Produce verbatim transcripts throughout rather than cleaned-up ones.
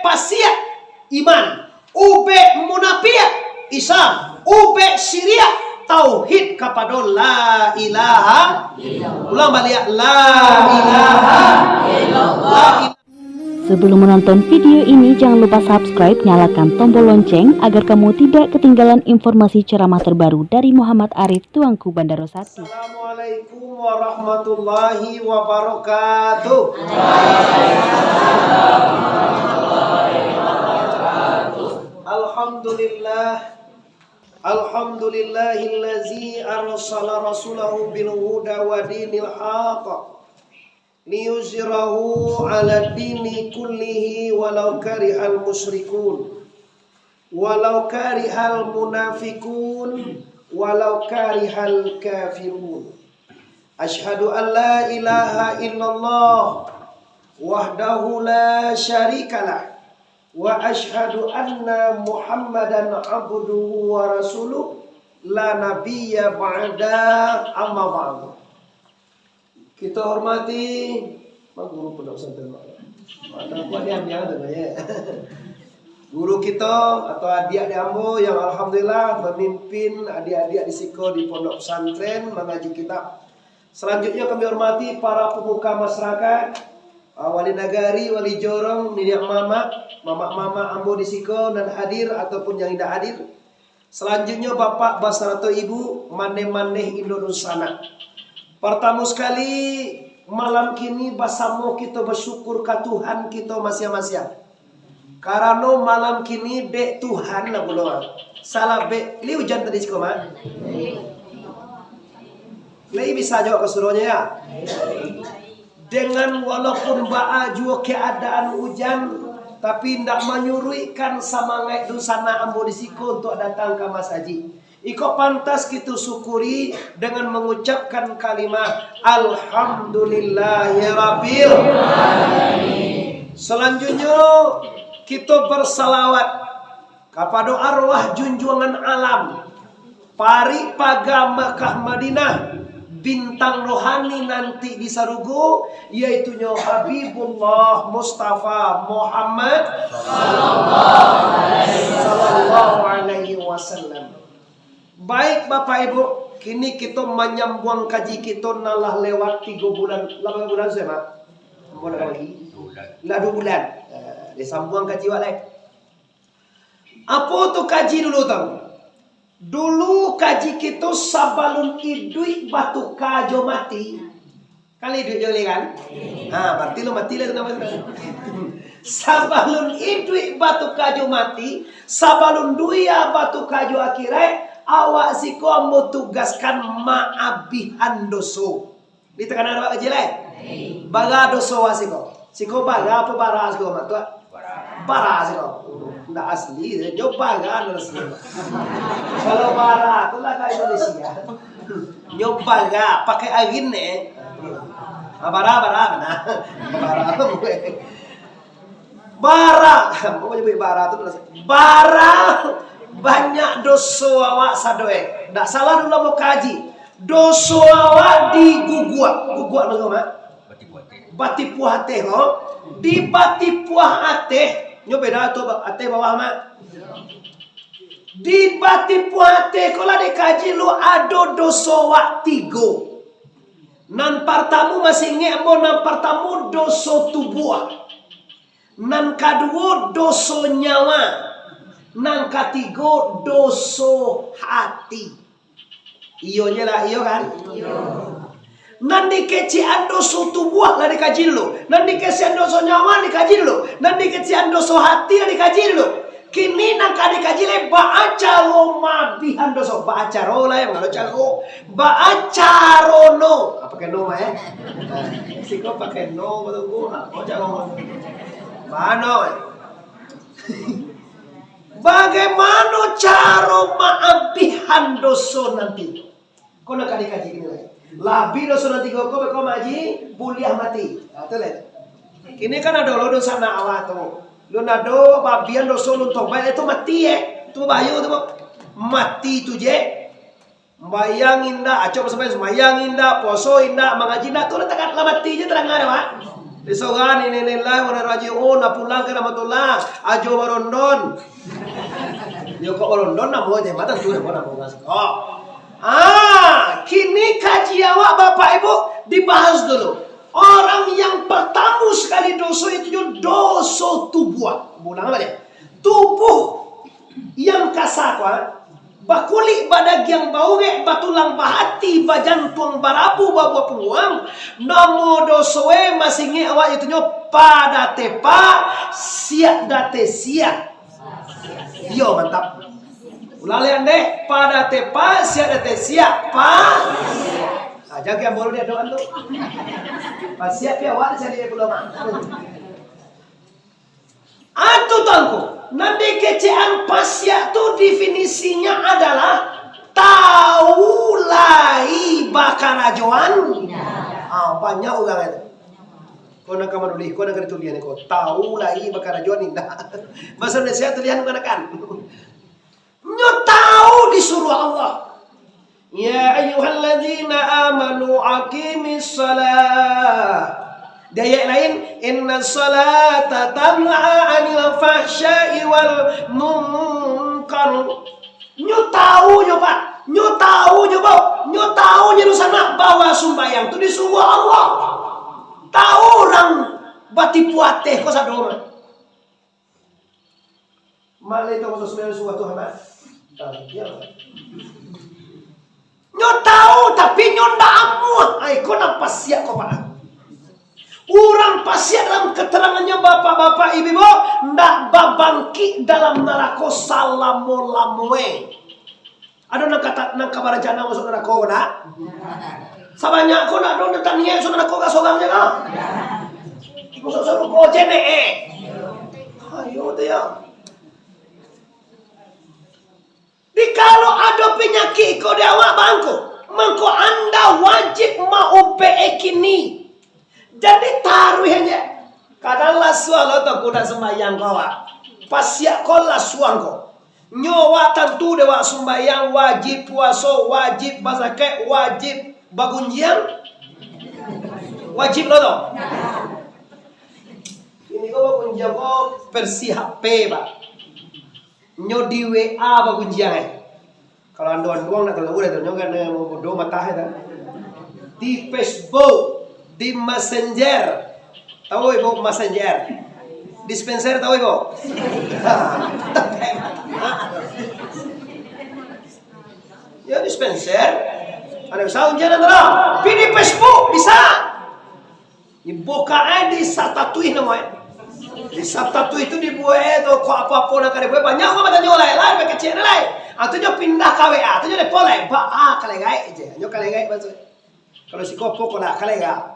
pasiak, iman. Ubek munapiak, Islam. Ubek siriak, tauhid kapado la ilaha. Ulang baliak, la ilaha illallah. Sebelum menonton video ini, jangan lupa subscribe, nyalakan tombol lonceng agar kamu tidak ketinggalan informasi ceramah terbaru dari Muhammad Arif, Tuanku Bandaro Sati. Assalamualaikum warahmatullahi wabarakatuh. Alhamdulillah. Alhamdulillahillazi arsala rasulahu bil huda wa dinil haq liyuzhirahu ala dini kullihi walau karihal musyrikun. Walau karihal munafikun, walau karihal kafirun. Asyhadu an la ilaha illallah wahdahu la syarikalah, wa asyhadu anna Muhammadan abduhu wa rasuluh, la nabiyya ba'da, amma ba'du. Kita hormati, ma guru pondok pesantren, Pak. Mantap, Pak, diam-diam tu, ya. Guru kita atau adiak di ambo yang alhamdulillah memimpin adiak-adiak di siko di pondok pesantren mangaji kitab. Selanjutnya kami hormati para pemuka masyarakat, ah, wali nagari, wali jorong, niniak mamak, mamak-mamak ambo di siko nan hadir ataupun yang indak hadir. Selanjutnya, Bapak basarato Ibu, maneh-maneh indak dunsanak. Partamo sakali, malam kini basamo kito basyukur ka Tuhan kito masiang-masiang. Karano malam kini dek Tuhan lah pulo, ah. Salah bek, lai ujan tadi siko, Mak? Lai bisa jawab ka suruahnyo, ya? Dengan walaupun baa juo keadaan ujan, tapi indak manyuruikkan samangaik dunsanak ambo di siko untuak datang ka masajik. Iko pantas kito syukuri dengan mangucapkan kalimah, "Alhamdulillahirabbil alamin." Selanjutnyo, kito bersalawat kapado arwah junjuangan alam, parik paga Makkah Madinah, bintang rohani nanti di sarugo, yaitunyo Habibullah Mustafa Muhammad sallallahu alaihi wasallam. Baik, Bapak Ibu, kini kito manyambuang kaji kito nan lah lewat tigo bulan, lapan bulan sudah, Mak? Ampun, ada lagi? Dua bulan. Lah dua bulan. Eh, disambuang kaji wak lai. Apo tu kaji dulu tu? Dulu kaji kito sabalun iduik batuka jo mati. Kan iduik jo lai kan? Ha, berarti lo mati lah tu nama tu. Sabalun iduik batuka jo mati, sabalun dunia batuka jo akhirat, awak siko ambo tugaskan maabihan doso. Di takanan awak kecil, eh? Bara doso awak siko. Siko bara apo bara siko, Mak Tuak? Bara siko. Ndak asli, nyo bara nan asli. Kalau bara tu lah ka Indonesia. Nyo bara, pakai arin, eh. Ah, bara, bara, bara. Bara. Bara, ambo manyabuik bara tu, bara banyak doso awak sado, eh. Ndak salah dulu ambo kaji. Doso awak di guguak. Guguak maksud, Mak? Batipuah ateh. Batipuah ateh ko. Di batipuah ateh, nyo beda tu ateh bawah, Mak. Di batipuah ateh ko lah dikaji lu ado doso awak tigo. Nan partamu masih ingek ambo, nan partamu doso tubuah. Nan kaduo doso nyawa. Nan katigo doso hati. Iyonyo lah, iyo kan? Iyo. Nan dikecekan doso tubuah lah dikaji dulu. Nan dikecekan doso nyawa dikaji dulu. Nan dikecekan doso hati lah dikaji dulu. Kini nan ka dikaji lai, baa caro maabihan doso. Baa caro lai, mangalo caro. Baa caro no. Ah, pakai no, eh? Siko pakai no, batunggu. Ah, oh, caro. Mano, eh? Bagaimana caro maabihan doso nanti? Ko nan ka dikaji kini lai. Labiah doso nan tigo ko, beko maabihan, buliah mati. Nah, tu lai. Kini kan ado lo dunsanak awak tu. Lun ado baabihan doso, lun tobaik, itu mati, eh. Tu bahayo tu, Bang. Mati tu je. Sumbayang indak, acok basumbayang, sumbayang indak, puaso indak, mangaji indak, tu lah tagak, lah mati je tadanga dek awak. Disoran, innalillahi wa inna ilaihi raji'un, lah pulang ka rahmatullah, Ajo Barondon. Yo, kok Barondon namo je, matan tu namo ngasih. Oh. Ah, kini kaji awak, Bapak Ibu, dibahas dulu. Orang yang pertama sekali doso itu jo doso tubuah. Ulang baliak. Tubuh yang kasa ko, ah, bakulik, badagiang, baurek, batulang, bahati, bajantuang, barabu, babuah pungguang, namo doso e masih ingek awak, itu nyo padatepa, siak dateh siak. Iyo, mantap. Ulang liak dek, padatepa, siak dateh siak, pa. Ah, jaga bolu dia doan tu. Pasiak pi awak cari pulo mah. Atu tangku, nan dikecekan pasiak tu definisinyo adalah tawu lai bakarajoan. Ah, banyak urang itu. Ko nan ka manulis, ko nan ka ditulis ni ko. Tawu lai bakarajoan indak. Bahasa Indonesia tulisan mangatokan. Nyo tahu disuruah Allah. "Ya ayyuhalladzina amanu aqimis shalah." Di ayat lain, "Inna shalata tanha 'anil fahsya'i wal munkar." Nyo tahu nyo, Pak. Nyo tahu nyo, Bok. Nyo tahu nyo di sana bahwa sumbayang tu disuruah Allah. Tahu urang batipu ateh ko sado mah. Malai tu masuk sembilan suah Tuhan, ah. Ah, iyo. Nyo tahu, tapi nyo ndak amuah. Ai, ko nan pasiak ko, Pak. Urang pasiak dalam keterangannya, bapak-bapak, ibu-ibu, ndak babangkik dalam narako salamo-lamoe. Ado nan ka, nan ka barancana masuak narako ko, ndak? Sabanyak ko ndak ado nan taniaik masuak narako ka sorang je, kan? Masuak sarugo je, nek, eh. Ayo, tu yo. Di kalau ado panyakik ko di awak, bangko, mangko anda wajib maumpek kini. Jadi, taruih aja. Kadang lasuah lo tu, kuda sembahyang ko, awak. Pasiak ko lasuah ko. Nyo awak tantu dek awak sumbayang wajib, puaso wajib, bazakat wajib, bagunjiang wajib lo tu. Ini ko bagunjiang ko versi H P, Pak. Nyo di W A bagunjiang, eh. Kalau anduang-anduang nak keluar dah tu, nyo kan, eh, mau bodoh matah, eh, tu. Di Facebook, di Messenger. Tahu ibu Messenger? Dispenser tahu ibu? Ya, dispenser. Ada usaha ujian antara. Tapi di Facebook bisa. Dibuka e di Saptatuih namo e. Di Saptatuih tu dibuek e tu, kok apo-apo nan ka dibuek, banyak urang batanyo lai, lai, bakecek lai. Ah, tu nyo pindah ka W A, tu nyo depo lai, ba a kalegaik je, nyo kalegaik maksud. Kalau siko apo ko nak kalega.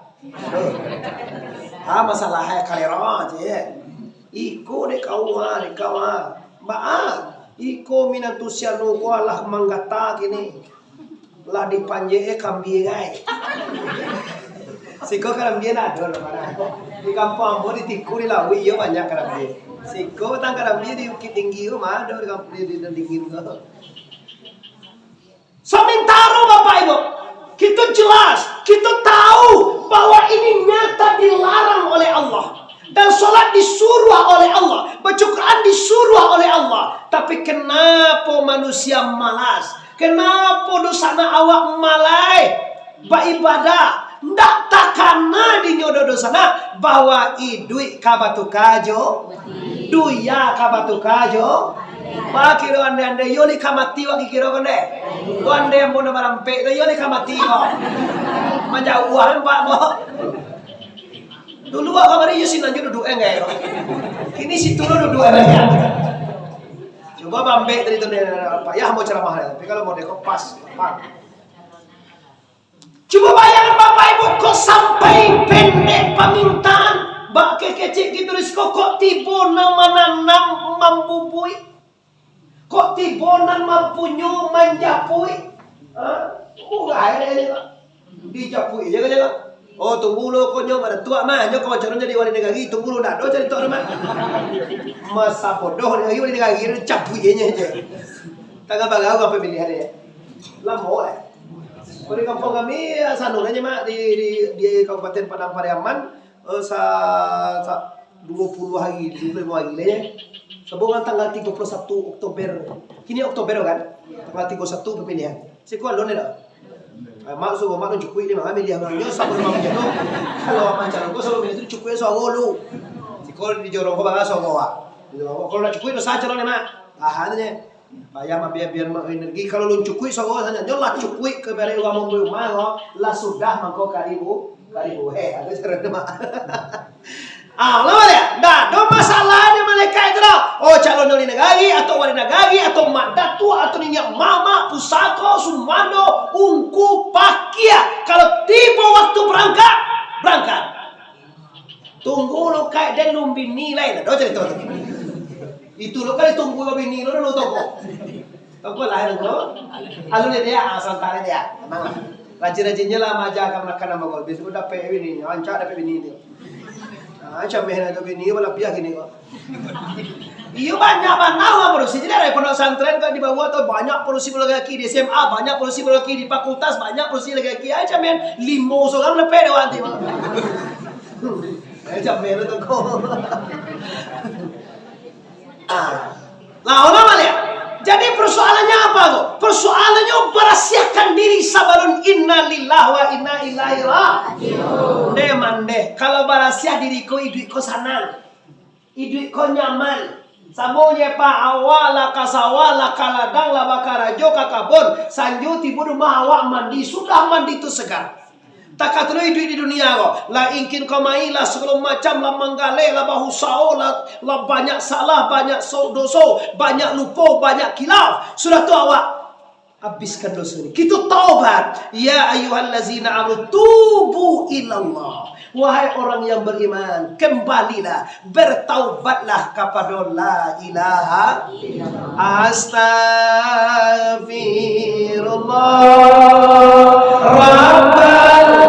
Ha, masalah e kalera je. Iko dek kau ha, dek kau ha. Ba a, iko minantu si anu ko alah manggata kini. Lah dipanjek e kambie gai. Siko karambie ndak ado doh, mana. Di kampuang ambo, di Tiku, di Lauik, iyo banyak karambie. Siko batang karambie di Bukittinggi ko, ma ado di kamp-, di, di, di dingin ko. Samantaro, Bapak Ibu, kita jelas, kita tahu bahwa ini nyata dilarang oleh Allah. Dan salat disuruah oleh Allah, baca Quran disuruah oleh Allah. Tapi, kenapo manusia malas? Kenapo dunsanak awak malai baibadah? Ndak takana dinyo doh dunsanak, bahwa iduik ka batuka jo, dunia ka batuka jo. Bakiro andai-andai, iyo lai ka mati, wak kiro ko ndeh. Ko andai ambo nan barampek tu, iyo lai ka mati ko. Manjauah nampak ko. Dulu awak kamari iyo sinan jo duduak e, kan? Kini situ lo duduak e, kan? Cubo baambek tadi tu, payah mau ceramah, tapi kalau model ko pas, pas. Cubo bayangkan, Bapak Ibu, kok sampai pendek pamintaan, bak kecek gitu, risiko kok tibo nan mananam, mambubuik. Kok tibo nan mampunyo manjapuik? Ha? Murah e, Pak. Dijapuik je kan, Pak. Oh, tunggu lo, ko nyo badak tuak mah, nyo kawan calon jadi wali nagari, tunggu lo, ndak ado carito tu mah. Masa bodoh nagari, wali nagari, dijapuik je nyo je. Tangah barau ka pamilihan e. Lamo e. Kalau di kampuang kami, ya, sanu aja, Mak, di, di, di Kabupaten Padang Pariaman, Eh, sa-, sa-, duo puluah hari, duo puluah hari lai, eh. Sabuang tanggal tigo puluah satu Oktober. Kini Oktober kan? Tanggal tigo puluah satu pamilihan. Siko alun dah. Eh, mak suruh mak tu cukuik ni, mak miliah urang nyo sabalun mak macam tu. Kalau mak macam tu, sabalun mak tu cukuik suaro lu. Siko di jorong ko bangah suaro, ah. Di jorong ko, kalau nak cukuik, dosa calon ni, mak. Ah, tu je. Payah mabian-bian mak energi. Kalau lun cukuik, sawo sajo. Nyo lah cukuik ka barek urang mambari rumah, lo. Lah sudah mangko karibu, karibu. Eh, ado cara tu, mak. Ah, lama dia. Dah, do masalah ni malaikat itu dah. Oh, calon wali nagari, atau wali nagari, atau mak datuk, atau niniak mamak, pusako, sumando, ungku, pakia. Kalau tibo waktu barangkek, barangkek. Tunggu lo kai den lun bini lai, dah, do carito tu. Itu lo kan ditunggu lo bini lo dulu toko. Toko lah dulu. Alun dia, ah, santai dia. Tenang lah. Rajin-rajinnya lah maja ka manakan nama gol. Biasa pun dapek bini, rancak dapek bini tu. Ah, cameh lah tu bini, malah biak gini kok. Iyo, banyak bana urang padusi. Jadi, dari pondok pesantren ka di bawah tu, banyak padusi laki-laki, di S M A banyak padusi laki-laki, di fakultas banyak padusi laki-laki. Ai, cameh, limo surang dapek dek awak nanti. Ai, cameh tu ko. Ah. Lah, ulang baliak. Jadi, persoalannya apa tu? Persoalannya barasiahkan diri sabalun inna lillahi wa inna ilaihi raji'un. Deh, mandeh. Kalau barasiah diri ko, iduik ko sanang. Iduik ko nyaman. Samo je, Pak, awak lah ka sawah, lah ka ladang, lah bakarajo ka kabun. Sanjo tibo di rumah awak mandi. Sudah mandi tu segar. Takah tu lo iduik di dunia ko. Lah ingkin kamari, lah sagalo macam, lah manggaleh, lah bausao, lah, lah banyak salah, banyak so-, doso, banyak lupo, banyak kilaf. Sudah tu awak habiskan doso ni. Kito taubat. Ya ayyuhallazina amanu tubu ilallah. Wahai orang yang beriman, kembalilah, bertaubatlah kapado la ilaha illallah. Astaghfirullah. Rabbal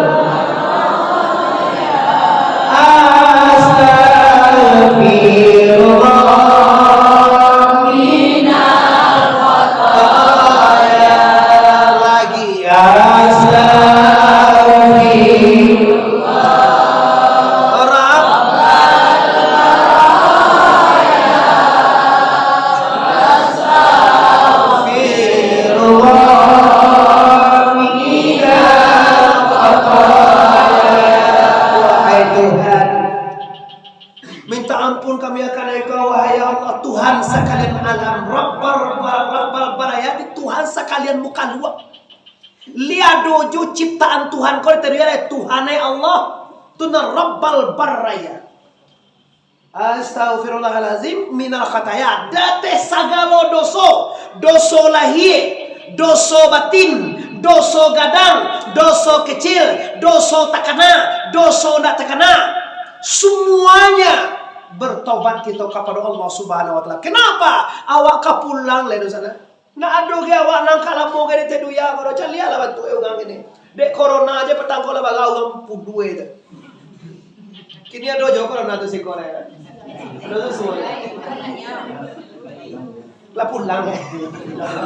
Astaghfirullah minal khataya. Lagi. Astaghfirullah. Rabbal Wahai Tuhan, minta ampun kami akan Engkau, wahai Allah, Tuhan sakalian alam, Rabbal, Rabbal, Rabbal barayati, Tuhan sakalian mukhaluak. Lai ado jo ciptaan Tuhan ko ditaruih dek Tuhan, eh, Allah, tu nan Rabbal baraya. Astaghfirullahalazim minal khataya. Dateh sagalo doso. Doso lahia, doso batin, doso gadang, doso kecil, doso takana, doso ndak takana. Semuanya bertobat kito kapado Allah Subhanahu wa Ta'ala. Kenapa? Awak ka pulang lai doso nah. Ndak ado ge awak nan ka lamo ge di ateh dunia ko doh. Caliaklah bantuak e urang kini. Dek corona aja patang ko lah bara urang puluah tu. Kini ado jo corona tu siko lai. Ado tu suai. Lah pulang e.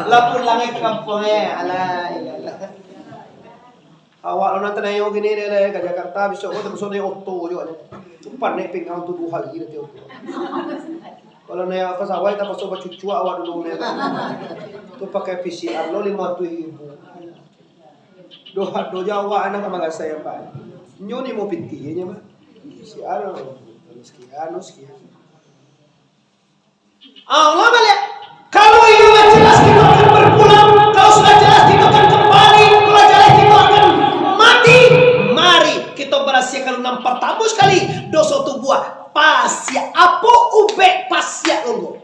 Lah pulang e ka kampuang e. Alah, iyolah. Awak lo nan tanayo kini deh, deh, ka Jakarta, bisuak ko tapaso naiak oto juo deh. Tu panek pinggang tu duo hari nanti oto. Kalau naiak pasawat, tapaso bacucuak awak dulu deh. Tu pakai P C R lo limo ratuih ribu. Doh, doh jo awak anak ka Mangasai, Pak. Nyo ni mau pitih nyo, Pak. P C R lo, sekian, lo sekian. Ah, ulang baliak. Kalau iyo lah jelas kito akan berpulang, kalau sudah jelas kito akan kembali, kalau jelas kito akan mati, mari kito barasiahkan nan partamo sakali doso tubuah. Pasiak, apo ubek pasiak ko?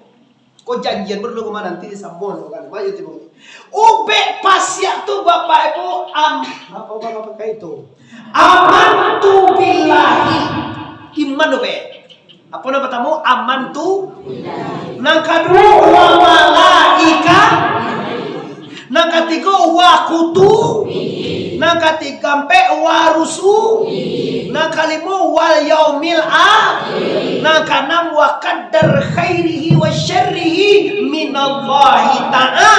Ko janjian baru lo kama nanti disambung lo kan. Ayo tibo. Ubek pasiak tu, Bapak Ibu, am-, apo, apo, apo pakai tu? Amantu billahi. Iman ubek. Apo nan partamo? Amantu. Nan kaduo, wa malaika. Nan katigo, wa kutu. Nan katiga, ampek, wa rusu. Nan kalimo, wal yaumil akhir. Nan kaanam, wa qadar khairihi wa syarrihi minallahi ta'ala.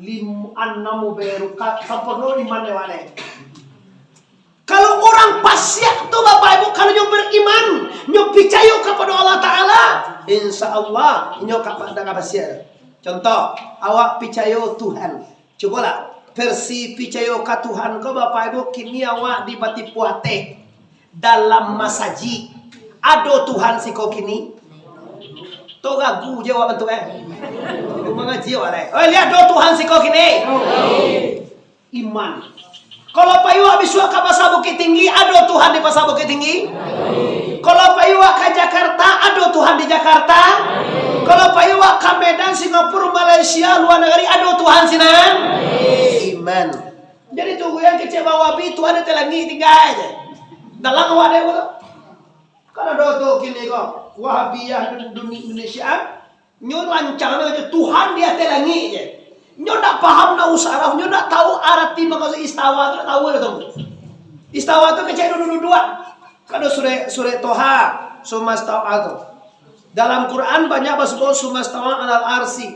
Lim-, anam baru ka-, sampurno iman dewek. Kalau urang pasiak tu, Bapak Ibu, kalau nyo bariman, nyo picayo kapado Allah Taala, insya Allah, inyo ka, dak ka pasiak. Contoh, awak picayo Tuhan. Cubolah, versi picayo ka Tuhan ko, Bapak Ibu, kini awak di Batipuah teh, dalam masajik. Ado Tuhan siko kini? Tu ragu je awak bantuak, eh. Mangaji awak lai. Oi, liek, ado Tuhan siko kini? Iman. Kalau pai awak bisuak ka Pasar Bukittinggi, ado Tuhan di Pasar Bukittinggi? Kalau pai awak ka Jakarta, ado Tuhan di Jakarta? Kalau pai awak ka Medan, Singapura, Malaysia, lua nagari, ado Tuhan sinan? Iman. Jadi tu yang kecek Wahabi, Tuhan di ateh langik tingga je. Dalam awak ado tu. Kan ado tu kini ko, Wahabiyah dun-, dun-, Indonesia, ah. Nyo rancang nyo Tuhan di ateh langik je. Nyo ndak paham nahwu saraf, nyo ndak tahu arati maksud istawa tu, ndak tahu dah tu. Istawa tu kecek duduak-duduak. Kan ado surek, surek Toha, sumastawa tu. Dalam Quran banyak basabuik sumastawa alal arsi.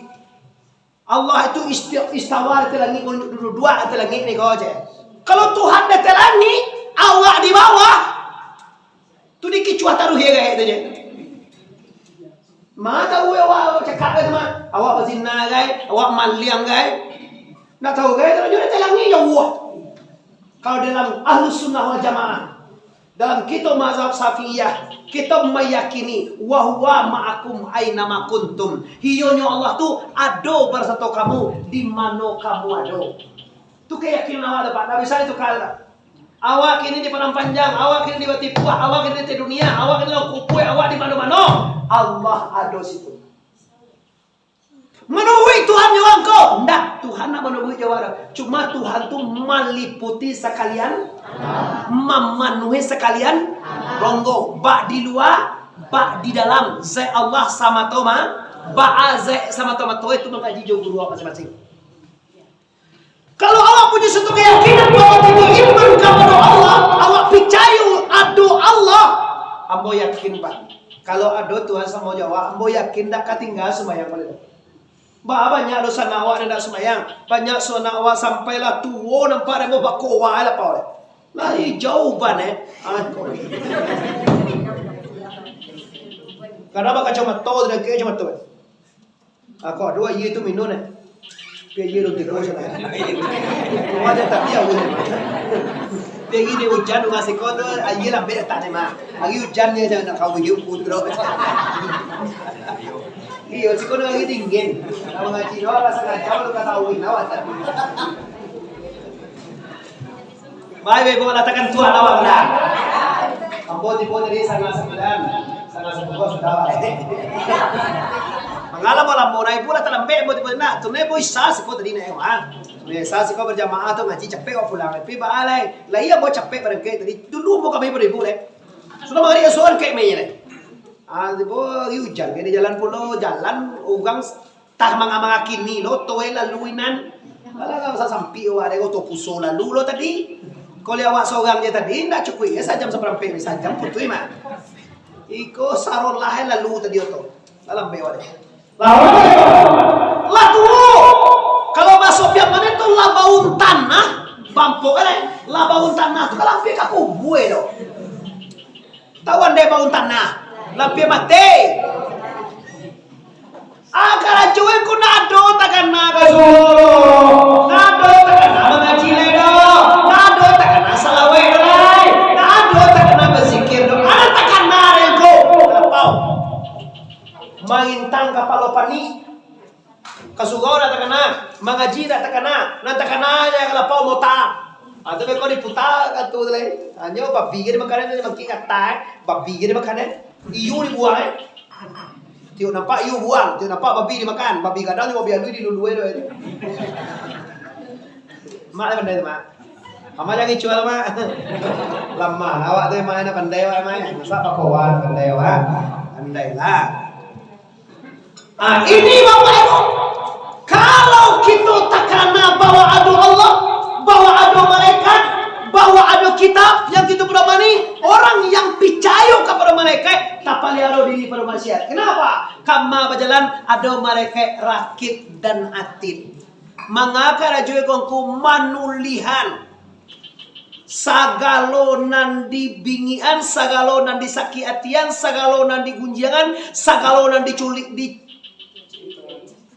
Allah itu isti-, istawa di ateh langik, duduak di ateh langik ni ko je. Kalau Tuhan di ateh langik, awak di bawah, tu dikicuah taruih ye gaek tu je. Ma tahu awak, awak cakap gaek tu mah. Awak bazina gaek, awak maliang gaek. Ndak tahu gaek tu, nyo di ateh langik jauah. Kalau dalam Ahlus Sunnah wal Jamaah, dalam kitab mazhab Syafi'iyah, kita meyakini, "Wa huwa ma'akum aina ma kuntum." Iyonyo Allah tu ado barasato kamu, di mano kamu ado. Tu keyakinan awak tu, Pak. Ndak bisa ditukar, Pak. Awak kini di Padang Panjang, awak kini di Batipuah, awak kini di dunia, awak kini di Langkupui, awak di mano-mano. Allah ado situ. Manuruik Tuhan jo urang ko? Ndak, Tuhan ndak manuruik jo urang. Cuma Tuhan tu maliputi sakalian, mamanuhi sakalian ronggo. Bak di lua, bak di dalam. Zat Allah samato ma-, baa zat samato-mato itu mangaji jo guru awak masing-masing. Kalau awak punyo satu kayakinan bahwa itu iman kapado Allah, awak picayo ado Allah, ambo yakin, Pak, kalau ado Tuhan samo jo awak, ambo yakin dak ka tingga sumbayang baliau. Ba-, banyak do sanak awak nan dak sumbayang, banyak sanak awak sampai lah tuo nampak dek ambo bakowa lapau deh. Lah ijau ban, eh. Ah, ko. Kadang bakacomato tu, dah kacomato. Ako ado aia tu minum, eh. Pi aia tu tiko salah. Wajah tapi awak ni. Pi aia ni ujan, rumah siko tu, aia lambek datang ni, mah. Hari ujan ni, jangan nak kawin dia, putruk. Iyo, siko tu hari dingin. Kalau ngaji doang, rasa kacau tu, kata awin awak tadi. Baik, baik, baik, latakan tuan awak lah. Ambo tibo tadi sanga sambilan, sanga sapuluah sudah, Pak. Mangala ambo lamo, nah, ibu lah talambek, ambo tibo nak. Tu nah, ibu Isa siko tadi nak, wah. Isa siko berjamaah tu ngaji capek awak pulang. Tapi baa lai, lah iyo ambo capek barangkek tadi. Dulu ambo kami baribu lai. Sudah mangari asuhan kek mai lai. Ah, tibo hari ujan, kek di jalan pulo, jalan urang Tah manga-manga kini lo, toh, eh, lalu inan. Alah, lah, sasampik awak dek oto puso lalu lo tadi. Kok liek awak sorang je tadi, ndak cukuik, eh, sajam saparampek, sajam putuih mah. Iko sarolah, eh, lalu tadi oto. Lah lambek awak dek. Lah, lah tuo. Kalau baso pian mane tu lah baun tanah, bampok kan, eh? Lah baun tanah tu kalau ampia ka kubua, eh, tu. Tahu andai baun tanah, lampia mati. Ah, karajo ko ndak ado takana ka surau, ndak ado takana mangaji lai doh, ndak ado takana salawek doh lai, ndak ado takana bazikir doh, ado takana rengko, lapau. Marintang kapalo panik. Ka surau ndak takana, mangaji ndak takana, nan takana je ka lapau mota. Ah, tu beko diputa ka tu lai. Hanyo babi je dimakanan, tu mangkik kata, eh. Babi je dimakanan. Iyo dibuang, eh. Tiok nampak iyo buang, tiok nampak babi dimakan. Babi gadang jo babi alui dilului tu, eh. Mak lah pandai tu, Mak. Amak jangan icual, Mak. Lamah lah awak tu, Mak, nak pandai awak, Mak. Masa pakowan pandai awak? Pandai lah. Ah, ini Bapak Ibu, kalau kito takana bahwa ado Allah, bahwa ado malaikat, bahwa ado kitab yang kito pedomani, orang yang picayo kapado malaikat, tapaliaro diri pado maksiat. Kenapa? Kama bajalan, ado malaikat rakib dan atid. Manga karajo ko ngku manulihan. Sagalo nan dibingikan, sagalo nan disakik atian, sagalo nan digunjiangan, sagalo nan diculik,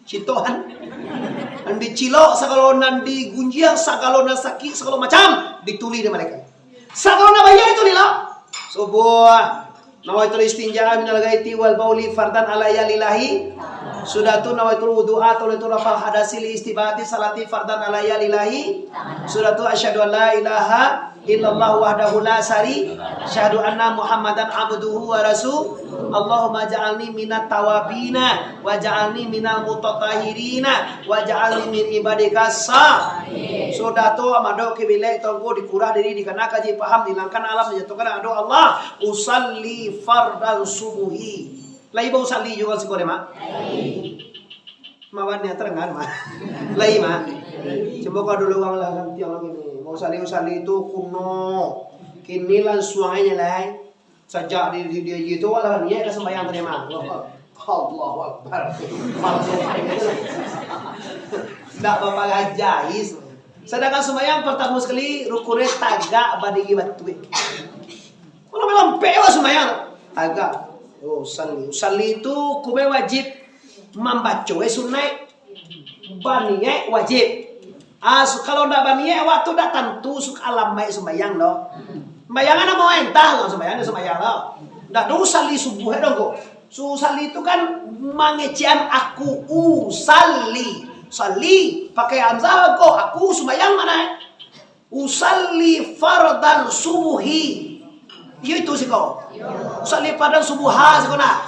dicitohan, nan dicilok, sagalo nan digunjiang, sagalo nan sakik, sagalo macam ditulih dek malaikat. Sagalo nan baiak ditulih lah. Subuah, nawaitul istinja minal ghaiti wal bauli fardan alayya lillahi. Sudah tu nawaitul wudu'a atau nawaitul rafal hadasi li istibati salati fardan alayya lillahi. Sudah tu asyhadu an la ilaha illallah wahdahu la syari, asyhadu anna Muhammadan abduhu wa rasul. Allahumma ja'alni minat tawabina wa ja'alni minal mutatahirina wa ja'alni min ibadika sa. Sudah tu madok kiblat, tongko dikurah diri, dikana kaji paham, dilangkan alam, dijatuhkan ado Allah. Usalli fardan subuhi. Lai ba usalli juga siko deh, Mak? Mawan ni terang kan, Mak? Lai, Mak? Cuma kalau dulu orang lah ganti orang ini. Mau usalli-usalli tu kuno. Kini langsung aja lah. Sajak di, di, di, di tu lah niat ka sembahyang tadi, Mak. Allahu Akbar. Ndak bapalah jais. Sedangkan sembahyang pertama sekali rukunnya tagak badiri batua. Kalau malam pewa sembahyang tagak. Oh, usalli. Usalli tu hukumnya wajib. Mambaco eh sunaik. Baniaik wajib. Ah, su-, kalau ndak baniaik, awak tu ndak tantu su-, alamaik sumbayang doh. Sumbayang kan namo entah lah, sumbayang dia sumbayang lah. Ndak ada usalli subuh eh dong ko. Su-, usalli tu kan mangecekan aku, usalli. Usalli pakai hamzah ko, aku sumbayang mana eh? Usalli fardan subuhi. Iyo itu siko. Usalli fardan subuha siko nah.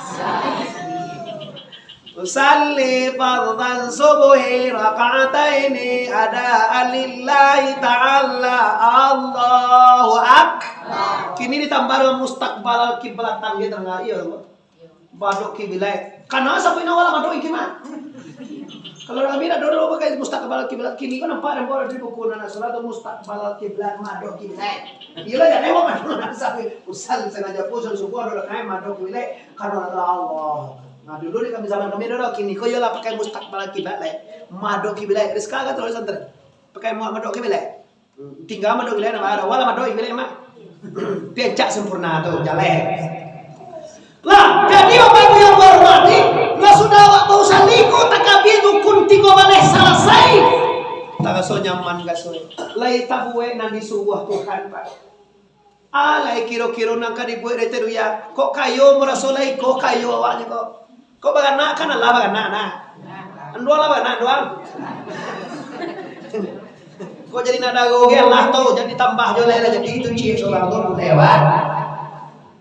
Usalli fardan subuhi raka'ataini adaan lillahi ta'ala. Allahu Akbar. Kini ditambah dengan mustaqbalal kiblatan gitu, nah, iyo. Madok kiblat. Kana sampai nawa lah madok kiblat. Kalau kami nak dulu pakai mustaqbal kiblat, kini ko nampak dan baru di buku nan surat tu mustaqbal kiblat, madok kiblat. Iyalah, jangan lewat madok sampai usal sengaja pun subuh ada kayak madok kiblat. Karena Allah. Nah, dulu di kami zaman kami dulu, kini ko iyalah pakai mustaqbal kiblat lah. Madok kiblat. Sekarang kan terus santai. Pakai madok kiblat. Tingga madok kiblat, wala madok kiblat, Mak. Piancak sempurna tu, jaleh. Lah, jadi Bapak Ibu yang berhormati, lah sudah awak tahu sandiko takabir rukun tigo baleh salasai. Taraso nyaman kaso. Lai tabuek nan disuruah Tuhan, Pak. Ah, lai kiro-kiro nan ka dibuek dek Teduya. Kok kayo maraso lai ko kayo awaknyo ko. Kok baranak kan alah baranak nah. Anduang lah baranak anduang. Kok jadi nak daro ge alah tu, jadi tambah jo lai lah, jadi itu ciek surang tu buliah, Wan.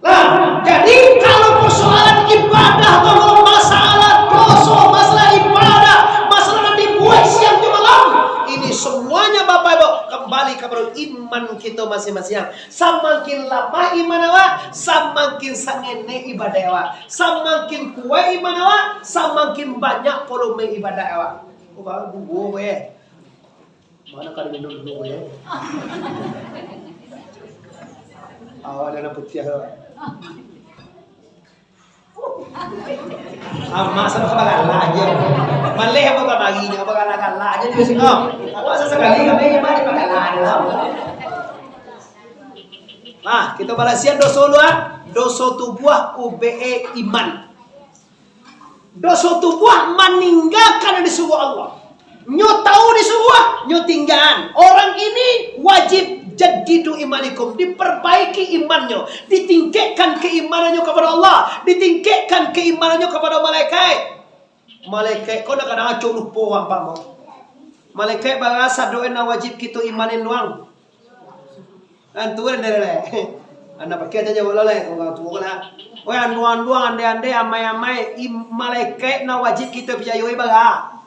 Nah, jadi kalau persoalan ibadah tu, masalah doso, masalah ibadah, masalah nan dibuek siang jo malam, ini semuanya Bapak Ibu kembali kepada iman kita masing-masing. Samakin lamah iman awak, samakin sangenek ibadah awak. Samakin kuaik iman awak, samakin banyak volume ibadah awak. Oh, baru dua, weh. Mana kali minum dulu, weh? Awak dah putih, awak. Amak sama kabagalak aja. Maleh apa kabari, apa galak-galak aja di sini. Awak sesekali kami iman di pagalaan lah. Nah, kita balasian doso dulu, ah. Doso tubuah ubee iman. Doso tubuah maninggakan nan disuruah Allah. Nyo tahu disuruah, nyo tinggaan. Orang ini wajib jadidu imanikum, diperbaiki imannyo, ditingkekkan keimanannyo kepada Allah, ditingkekkan keimanannyo kepada malaikat. Malaikat ko kadang-kadang acok lupo ampamo. Malaikat bara sado nan wajib kito imanin doang. Kan tu kan dari leh. Anak pakai aja jawab lah leh, orang tua lah. Oh, anduang-anduang, andai-andai, amai-amai, im-, malaikat nan wajib kito picayo bara?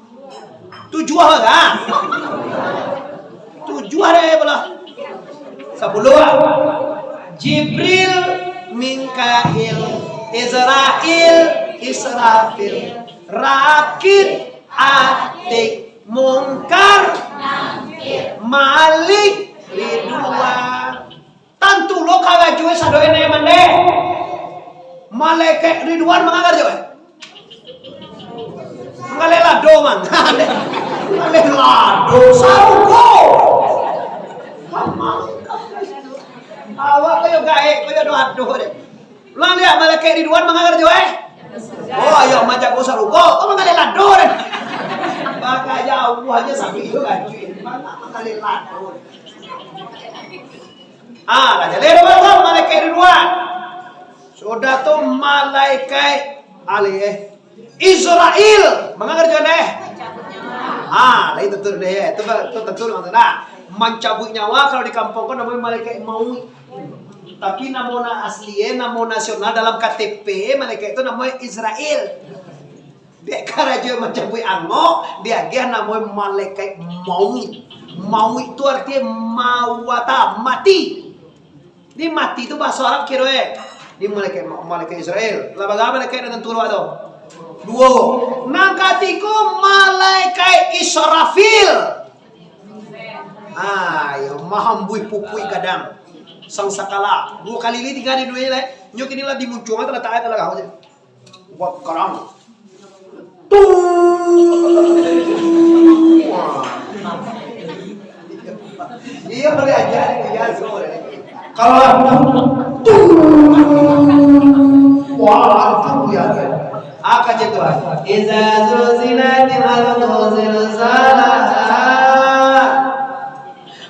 Tujuah bara? Tujuah deh pula. Sapuluh lah. Jibril, Mikail, Izrail, Israfil, Rakid, Atik, Mungkar, Malik, Ridwan. Tantu lo karajo sado nan mandeh. Malaikat Ridwan manga karajo? Manggaleh lado, mang. Manggaleh lado, sarugo. Awak ko yo gaek, ko yo doa-doa deh. Ulang liak, malaikat Ridwan manga karajo, eh? Oh, iyo manjago sarugo, ko manggaleh lado deh. Maka jauah aja sampai itu kan, cuy. Manga manggaleh lado deh. Ah, lah jaleh doa tu, malaikat Ridwan. Sudah tu malaikat alih, eh. Israel, manga karajo deh? Ah, lain tentu deh, eh. Tu, tu tentu mangko nah. Mancabuik nyawa kalau di kampung ko namonyo malaikat mauik. Tapi namo na asli, eh, namo nasional dalam K T P malaikat tu namonyo Israel. Dek karajo mancabuik angok, diagiah namonyo malaikat mauik. Mauik tu artinyo mawata, mati. Ni mati tu bahaso Arab kiro, eh. Ni malaikat, malaikat Israel. Lah bara malaikat nan tantu tu? Duo. Nan katigo malaikat Israfil. Ah, iyo, mahambuih pupuik gadang. Sangkakala. Duo kali ni tingga di dunia ni, eh. Nyo kini lah di muncuang, talatak aja lah kau je. Buat karang. Tuh. Iyo, boleh aja, iyo, sorry. Kalau tuh. Wah, itu ya. Aka cek tu. Iza zulzilatil ardu zilzalaha.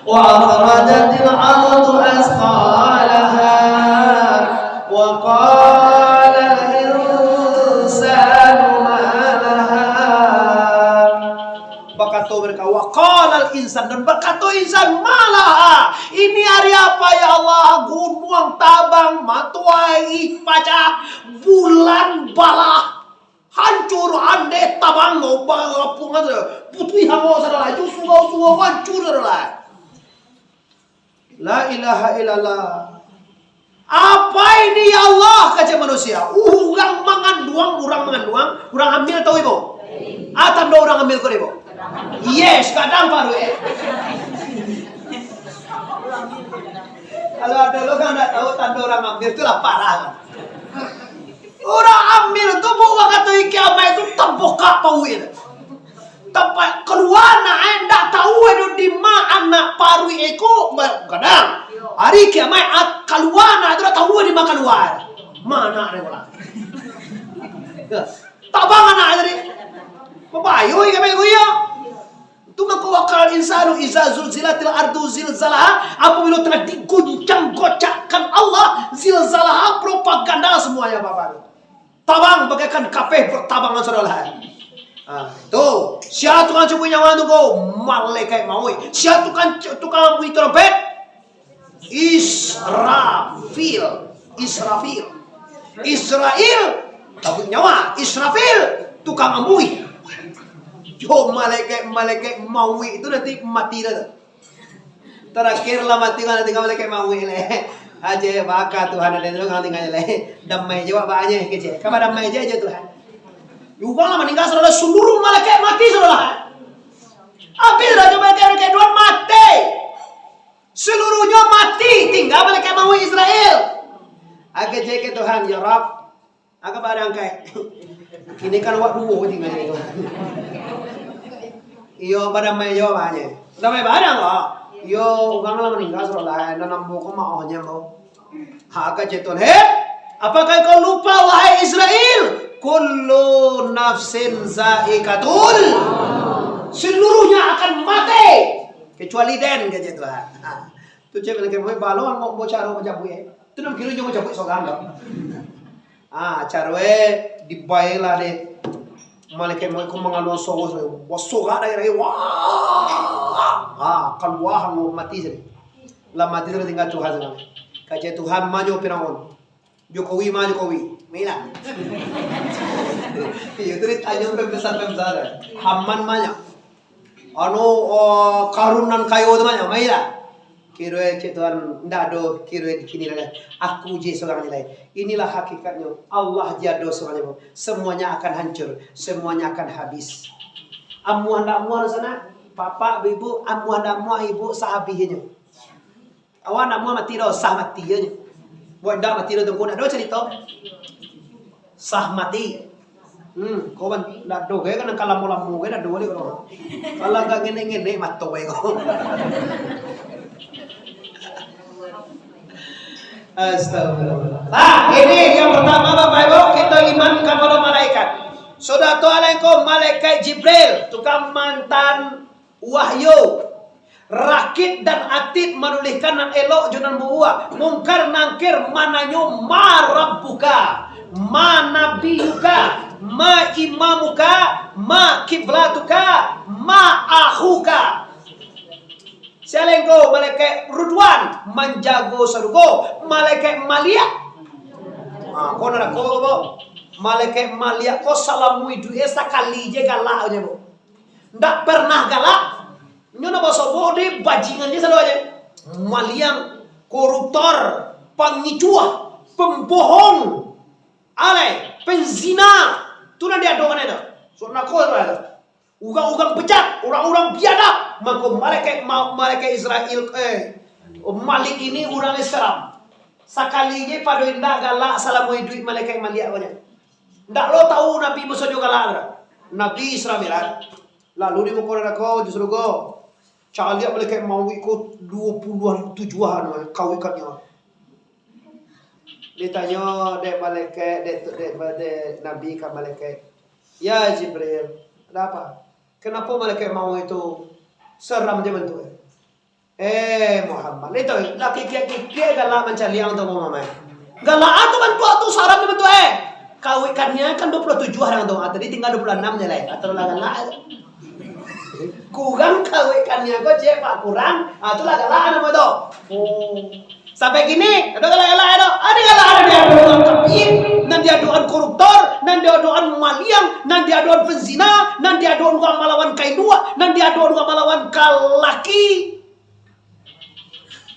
Wa akhrajatil ardu asqalaha. Wa qalal insanu ma laha. Bakato mereka, wa qalal insan, dan bakato insan, ma laha, ini hari apa ya Allah? Gunuang tabang, matoari pacah, bulan balah, hancur, andeh tabang, barapungan, putuih hango sadonyo, surau-surau hancur sadonyo. La ilaha illallah. Apa ini ya Allah, kecek manusia. Urang manganduang, urang manganduang, urang hamil tahu ibu? Ah, tando urang hamil ko ibu? Yes, kadang paruik. Kalau ado lo kan ndak tahu tando urang hamil tu lah parah. Urang hamil tu bukan kata kiamat tu tabukak paruik. Tampek kalua anak, eh, ndak tahu ado di ma anak paruik iko, ba-, kadang. Hari kiamat, at-, kalua anak tu ndak tahu di ma kalua. Ma anak dia pulang. Tabang anak tadi. Babayo kiamat iko, iyo. Tu mako, wa qalal insanu iza zulzilatil ardu zilzalaha, apabila telah diguncang gocakkan Allah, zilzalaha, propaganda semuanya, Bapak. Tabang bagaikan kapeh bertabangan, saudara. Ah, tu, sia tukang cabuik nyawa tu ko? Malaikat mauik. Sia tukang, tukang bunyi trompet? Israfil. Israfil. Israel, cabuik nyawa. Israfil, tukang ambuih. Yo, malaikat-malaikat mauik tu nanti mati dah tu. Tarakhir lah mati, kan tingga malaikat mauik leh. Aje baka Tuhan ado tu, kan tingga leh. Damai jo awak baa nyo, kecek. Kaba damai je, je Tuhan. Urang lah maningga, saudara, seluruh malaikat mati, saudara. Habis dah tu malaikat, malaikat Tuhan mati. Seluruhnyo mati, tingga malaikat mauik Israel. Kecek ka Tuhan, "Ya Rabb, Aka badang kai. Kini kan awak duo tingga di situ. Iyo, badamai jo banyo. Damai badang kok. Iyo, urang lah maningga, sudah lah. Nan ambo ko maohnyo, ambo." Ha, kecek Tuhan, "Hei, apakah kau lupa, wahai Israel? Kullu nafsin zaikatul. Seluruhnya akan mati. Kecuali den," kecek Tuhan. Ha. Tu cek malaikat mauik, "Baa lo angok ambo caro mancabuik, eh?" Tu nan kiro inyo mancabuik sorang tu. Ah, caro e, dibaelah dek malaikat mauik ko mangaluan suaro, suaro. Wah, sorak daging-daging. Wah! Ah, kalua angok, mati sajo. Lah mati tu tingga Tuhan sajo. Kecek Tuhan, "Ma nyo Firaun? Jokowi ma Jokowi?" Mailah. Iyo, tu ditanyo pembesar-pembesar. Haman ma nyo? Anu, oh, Karun nan kayo tu ma nyo? Mailah. Kiro e, cek Tuhan, ndak ado, kiro e di kini lai. Aku je sorang je lai. Inilah hakikatnyo. Allah je ado sorang je. Semuanya akan hancur. Semuanya akan habis. Amuah ndak amuah di sana. Bapak, ibu, amuah ndak amuah, ibu, sah habisnyo. Awak ndak amuah mati doh, sah mati je nyo. Buat ndak mati doh, tunggu ndak ado carito. Sah mati. Hmm, kawan, ndak ado, kaya kan kalamo-lamo, kaya ndak ado baliak urang. Kalau agak ngenek-ngenek mato, kaya ko. Astagfirullah. Nah, ini yang pertama, Bapak Ibu, kita iman kepada malaikat. Sudah tu, alai ko malaikat Jibril, tukang mantan wahyu. Rakit dan atid manulihkan nan elok jo nan buruak. Mungkar Nangkir mananyo, "Ma rabbuka? Ma nabiyuka? Ma imamuka? Ma kiblatuka? Ma ahuka?" Sialengko malaikat Ridwan manjago sarugo, malaikat Maliak. Ha, ko narako ko, bo. Malaikat Maliak ko salamo iduik sakali je galak je, bo. Ndak pernah galak. Nyo nak basobok dek bajingan je sado je. Maliang, koruptor, pangicuah, pembohong, alai, penzina. Tu nan diadokan itu. So, narako tu. Urang-urang bejat, urang-urang biadab. Mako malaikat ma-, malaikat Israel, eh, Malik ini urang seram. Sakali je pado indak galak salamo iduik malaikat Maliak ko nyo. Ndak lo tahu Nabi Musa jo galak tu. Nabi Isra Mi'raj. Lalu di muko narako jo sarugo. Caliak malaikat mauik ko duo puluah tujuah anu, kawikannyo. Ditanyo dek malaikat, dek, dek, dek Nabi ka malaikat, "Ya Jibril, ada apa? Kenapa malaikat mauik itu seram je bentuknya?" Eh, Muhammad, itu lah kikia-kikia galak mancaliak tu, Muhammad. Galak tu bantuak tu, saram je bentuk, eh. Kawikannyo kan duo puluah tujuah urang tu. Ah, tadi tinggal duo puluah anam je lai. Atau lah galak. Kurang kawikannyo ko, cek, Pak, kurang. Ah, tu lah galak namo tu. Oh. Sampai kini, ado galak-galak ado. Ado galak, ado diadokan kafir, nan diadokan koruptor, nan diadokan maliang, nan diadokan penzina, nan diadokan urang malawan ka induak, nan diadokan urang malawan ka laki.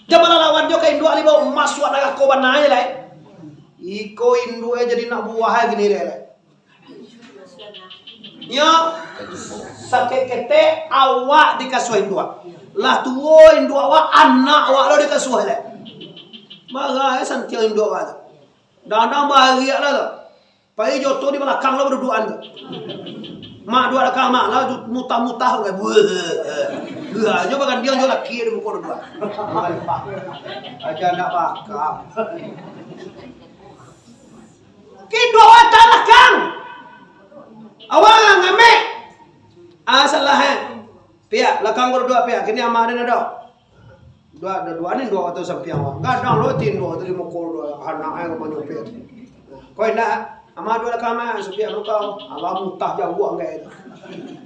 Jan malawan jo ka induak lai, bo, masuak narako bana je lai. Iko induak jadi anak buah kini deh lai. Nyo, sakik ketek awak dikasuah induak. Lah tuo induak awak, anak awak lo dikasuah lai. Marah, eh, santiang induak awak tu. Dadang bariak lah tu. Pai jo tu di balakang lo badudukan tu. Mak duduak balakang mak lah, mutah-mutah kan. Buah. Buah, nyo bagandiang jo laki di muko duduak. Aja nak bakal. Kiduak awak talakang. Awak ngambek. Ah, salah, eh. Piak, lakang ko duduak, piak. Kini amak den ado. Duduak, duduak ni duduak wakatu sampiang awak. Gadang lo tin duduak wakatu di muko duduak. Anak ai ka manyupiak. Ko indak, amak duduak lakang, amak, supiak muko. Alah mutah jauah anggai tu.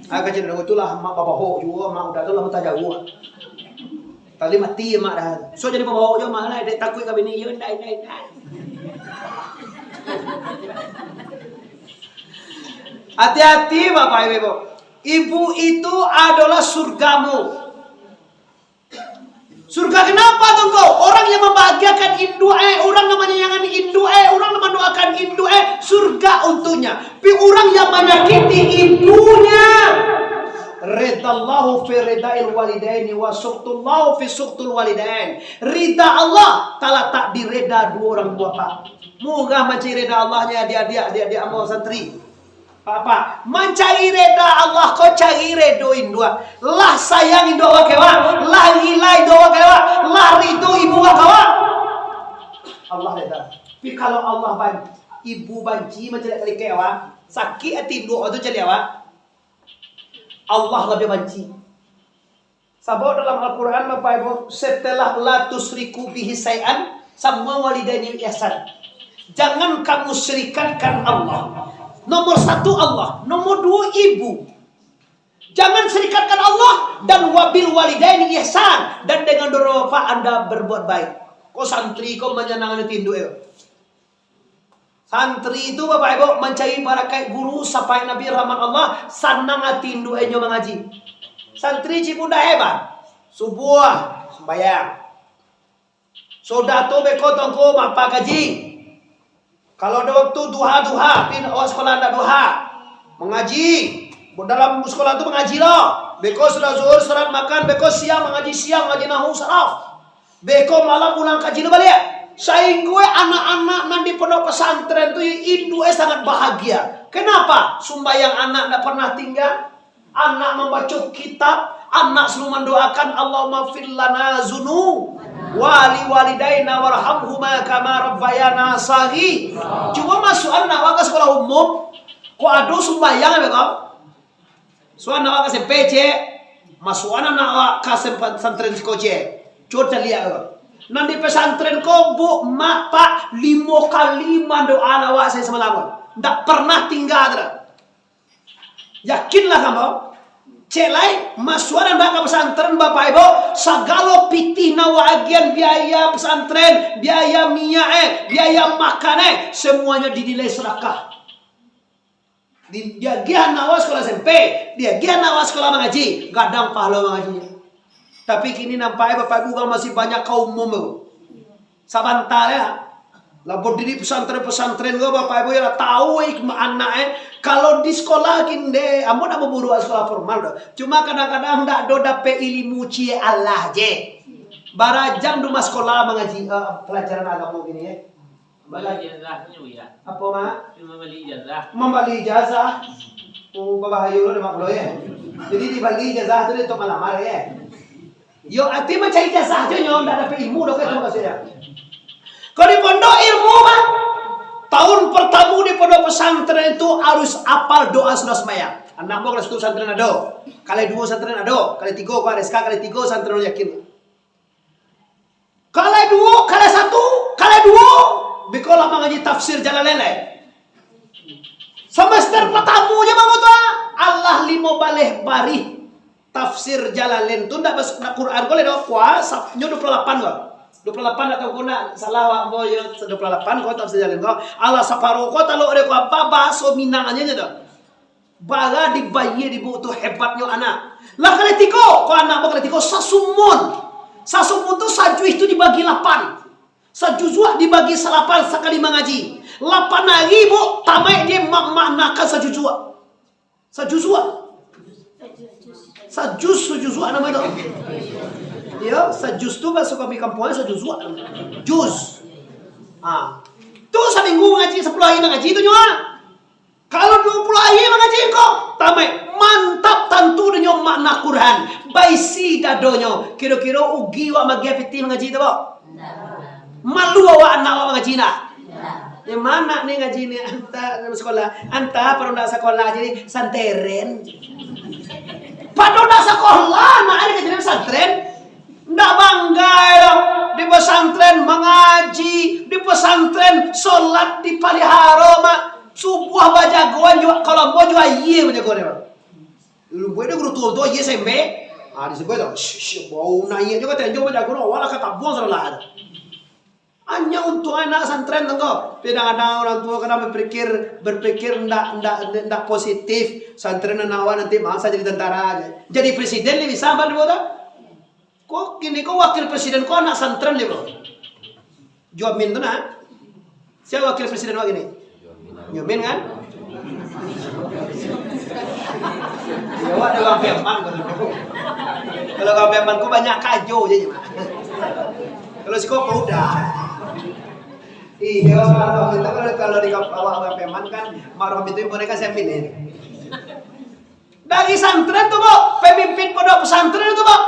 Ai kacil itulah amak babahok juo, amak udah tu lah mutah jauah. Tadi mati amak dah. So jadi pambawa jo amak lah, dek takuik ka bini iyo, indak, indak, indak. Hati-hati, Bapak Ibu. Ibu itu adalah surgamu. Surga kenapa tu, engkau? Orang yang membahagiakan induk eh, orang yang menyayangi induk eh, orang yang mendoakan induk eh, surga untuknya. Tapi orang yang menyakiti ibunya, ridallahu fi ridail walidaini wa suqtullahu fi suqtul walidain. Rida Allah talatak di rida dua orang tua, Pak. Murah mancari rida Allahnya, adik-adik, adik-adik ambo santri. Pak, Pak, mancari rida Allah ko cari redo induak. Lah sayang induak awak ka awak, lah rila induak awak ka awak, lah rido ibu awak ka awak. Allah rida. Tapi kalau Allah ban-, ibu banci mancaliak ka likek awak, sakik ati induak awak tu caliak awak, Allah labiah banci. Sabab dalam Al-Quran, Bapak Ibu, setelah la tusyriku bihi syai'an, sama walidaini ihsan. Jangan kamu serikatkan Allah. Nomor satu Allah, nomor dua ibu. Jangan serikatkan Allah dan wabil walidaini ihsan, dan dengan dua orang bapak anda berbuat baik. Ko santri ko manyanangkan tinduk yo. Santri tu, Bapak Ibu, mancari barakaik guru, sapaik Nabi, rahmat Allah, sanang ati induak inyo mangaji. Santri cik budak hebat. Subuah, sumbayang. Sudah tu beko tongko mapa kaji. Kalau ado waktu duha, duha, tapi awak sekolah ndak duha. Mangaji. Dalam sekolah tu mangaji lo. Beko sudah zuhur, salat makan, beko siang mangaji siang, mangaji nahu, saraf. Beko malam ulang kaji lo baliak. Sainggo anak-anak nan di pondok pesantren tu, induak e sangat bahagia. Kenapa? Sumbayang anak ndak pernah tinggal. Anak mambaco kitab, anak selalu mandoakan, "Allahumma fir lana zunu-" Wali walidaina warhamhuma kama rabbayana shaghi. Cubo masuakan anak awak ka sekolah umum, kok ado sumbayang be ko? Suan awak ka S M P, cek. Masuakan anak awak ka sem-, pesantren siko, cek. Cubo caliak ko. Nan di pesantren ko, bu, mak, pak, limo kali mandoa anak awak sahari samalam ko. Ndak pernah tingga tu doh. Yakinlah kamu. Cek lai, masuakan anak ka pesantren, Bapak Ibu, sagalo pitih nan awak agiahan, biaya pesantren, biaya minyak, eh, biaya makan, eh, semuanya dinilai sedekah. Di-, diagiah anak awak sekolah S M P, diagiah anak awak sekolah mangaji, gadang pahalo mangajinyo. Tapi kini nampak, eh, Bapak Ibu, urang masih banyak ka umum tu. Sabanta ya. Lah berdiri pesantren-pesantren ko, Bapak Ibu, ya, tahu, eh, anak, eh. Kalau di sekolah gin deh, ambo ndak memburuak sekolah formal doh. Cuma kadang-kadang ndak do dapek ilmu ciek alah je. Barajam di rumah sekolah mangaji, eh, pelajaran agamo gini, eh. Bali ijazah nyo, ya. Apo, Mak? Cuma bali ijazah. Mambali ijazah. Oh, babahayo lo deh, Mak, pulo, ya. Jadi dibali ijazah tu deh untuk malamar, ya. Yo, arti mancari ijazah je nyo, ndak dapek ilmu doh, kan, itu maksudnya. Kalau di pondok ilmu, Mak, tahun pertama di pondok pesantren itu harus apal doa sudah sembahyang. Anak mau kelas satu pesantren ado, kelas dua pesantren ado, kelas tiga ko R S K, kelas tiga pesantren yakin. Kalai duo, kalai satu, kalai duo, biko lah mangaji tafsir Jalalain lai. Semester pertamo je mangko tu, ah, alah limo baleh barih tafsir Jalalain tu ndak bas-, ndak Quran ko lai doh, kuah, sap-, nyo dua puluh lapan ko. Dua puluh lapan atau ko ndak salah awak ambo yo, dua puluh lapan ko tafsir Jalalain ko. Alah saparo ko talok dek ko, apa bahaso Minang aja nyo tu. Bara dibayie di buku tu hebatnyo anak. Lah kalai tigo, ko anak ambo kalai tigo, sasumun. Sasumun tu sajuih tu dibagi lapan. Sajuzuak dibagi salapan sakali mangaji. Lapan ari, Bu, tamaik dia ma-, maknakan sajuzuak. Sajuzuak. Sajus, sajuzuak namo itu. Iyo, sajus tu bahaso kami kampuang sajuzuak. Juz. Ha. Tu saminggu mangaji, sapuluah ari mangaji tu nyo, ah. Kalau duo puluah ari mangaji ko, tamaik, mantap tantu dinyo makna Quran, baisi dadonyo. Kiro-kiro ugi wak magiah pitih mangaji tu, Bok? Malu awak anak awak mangaji ndak? Yang mana ni ngaji ni? Anta sekolah, anta pado ndak sekolah jadi santeren. Pado ndak sekolah, anak ni jadi santeren. Ndak banggai doh, di pesantren mangaji, di pesantren solat dipaliharo, Mak. Subuah bajagoan juo, kalau ambo juo aia bajago deh, Mak. Lumbuik deh guru tuo tu, aia sembe. Ah, disebut tu, "Shh, shh, bau naiak juo," kato, "Anjo bajago, awak lah ka tabuang sudah lah." Anyo untuang anak santren tu ko. Kadang-kadang urang tuo kadang berpikir, berpikir ndak, ndak, ndak positif. Santren anak awak nanti masa jadi tentara aja. Jadi presiden ni bisa, Bang, dibuat tak? Ko kini ko wakil presiden ko anak santren ni, Bro. Juamin tu nah. Sia wakil presiden wak kini? Juamin kan? Ya, wak ada Bang Firman ko tu. Kalau Bang Firman ko banyak kajo je, Mak. Kalau siko ko udah. Iya, kalau kita, kalau, kalau di kamp-, awak Bang Firman kan, Mak Rohmi tu boneka siapin ni. Dari santren tu, Bok, pemimpin pondok pesantren tu, Bok,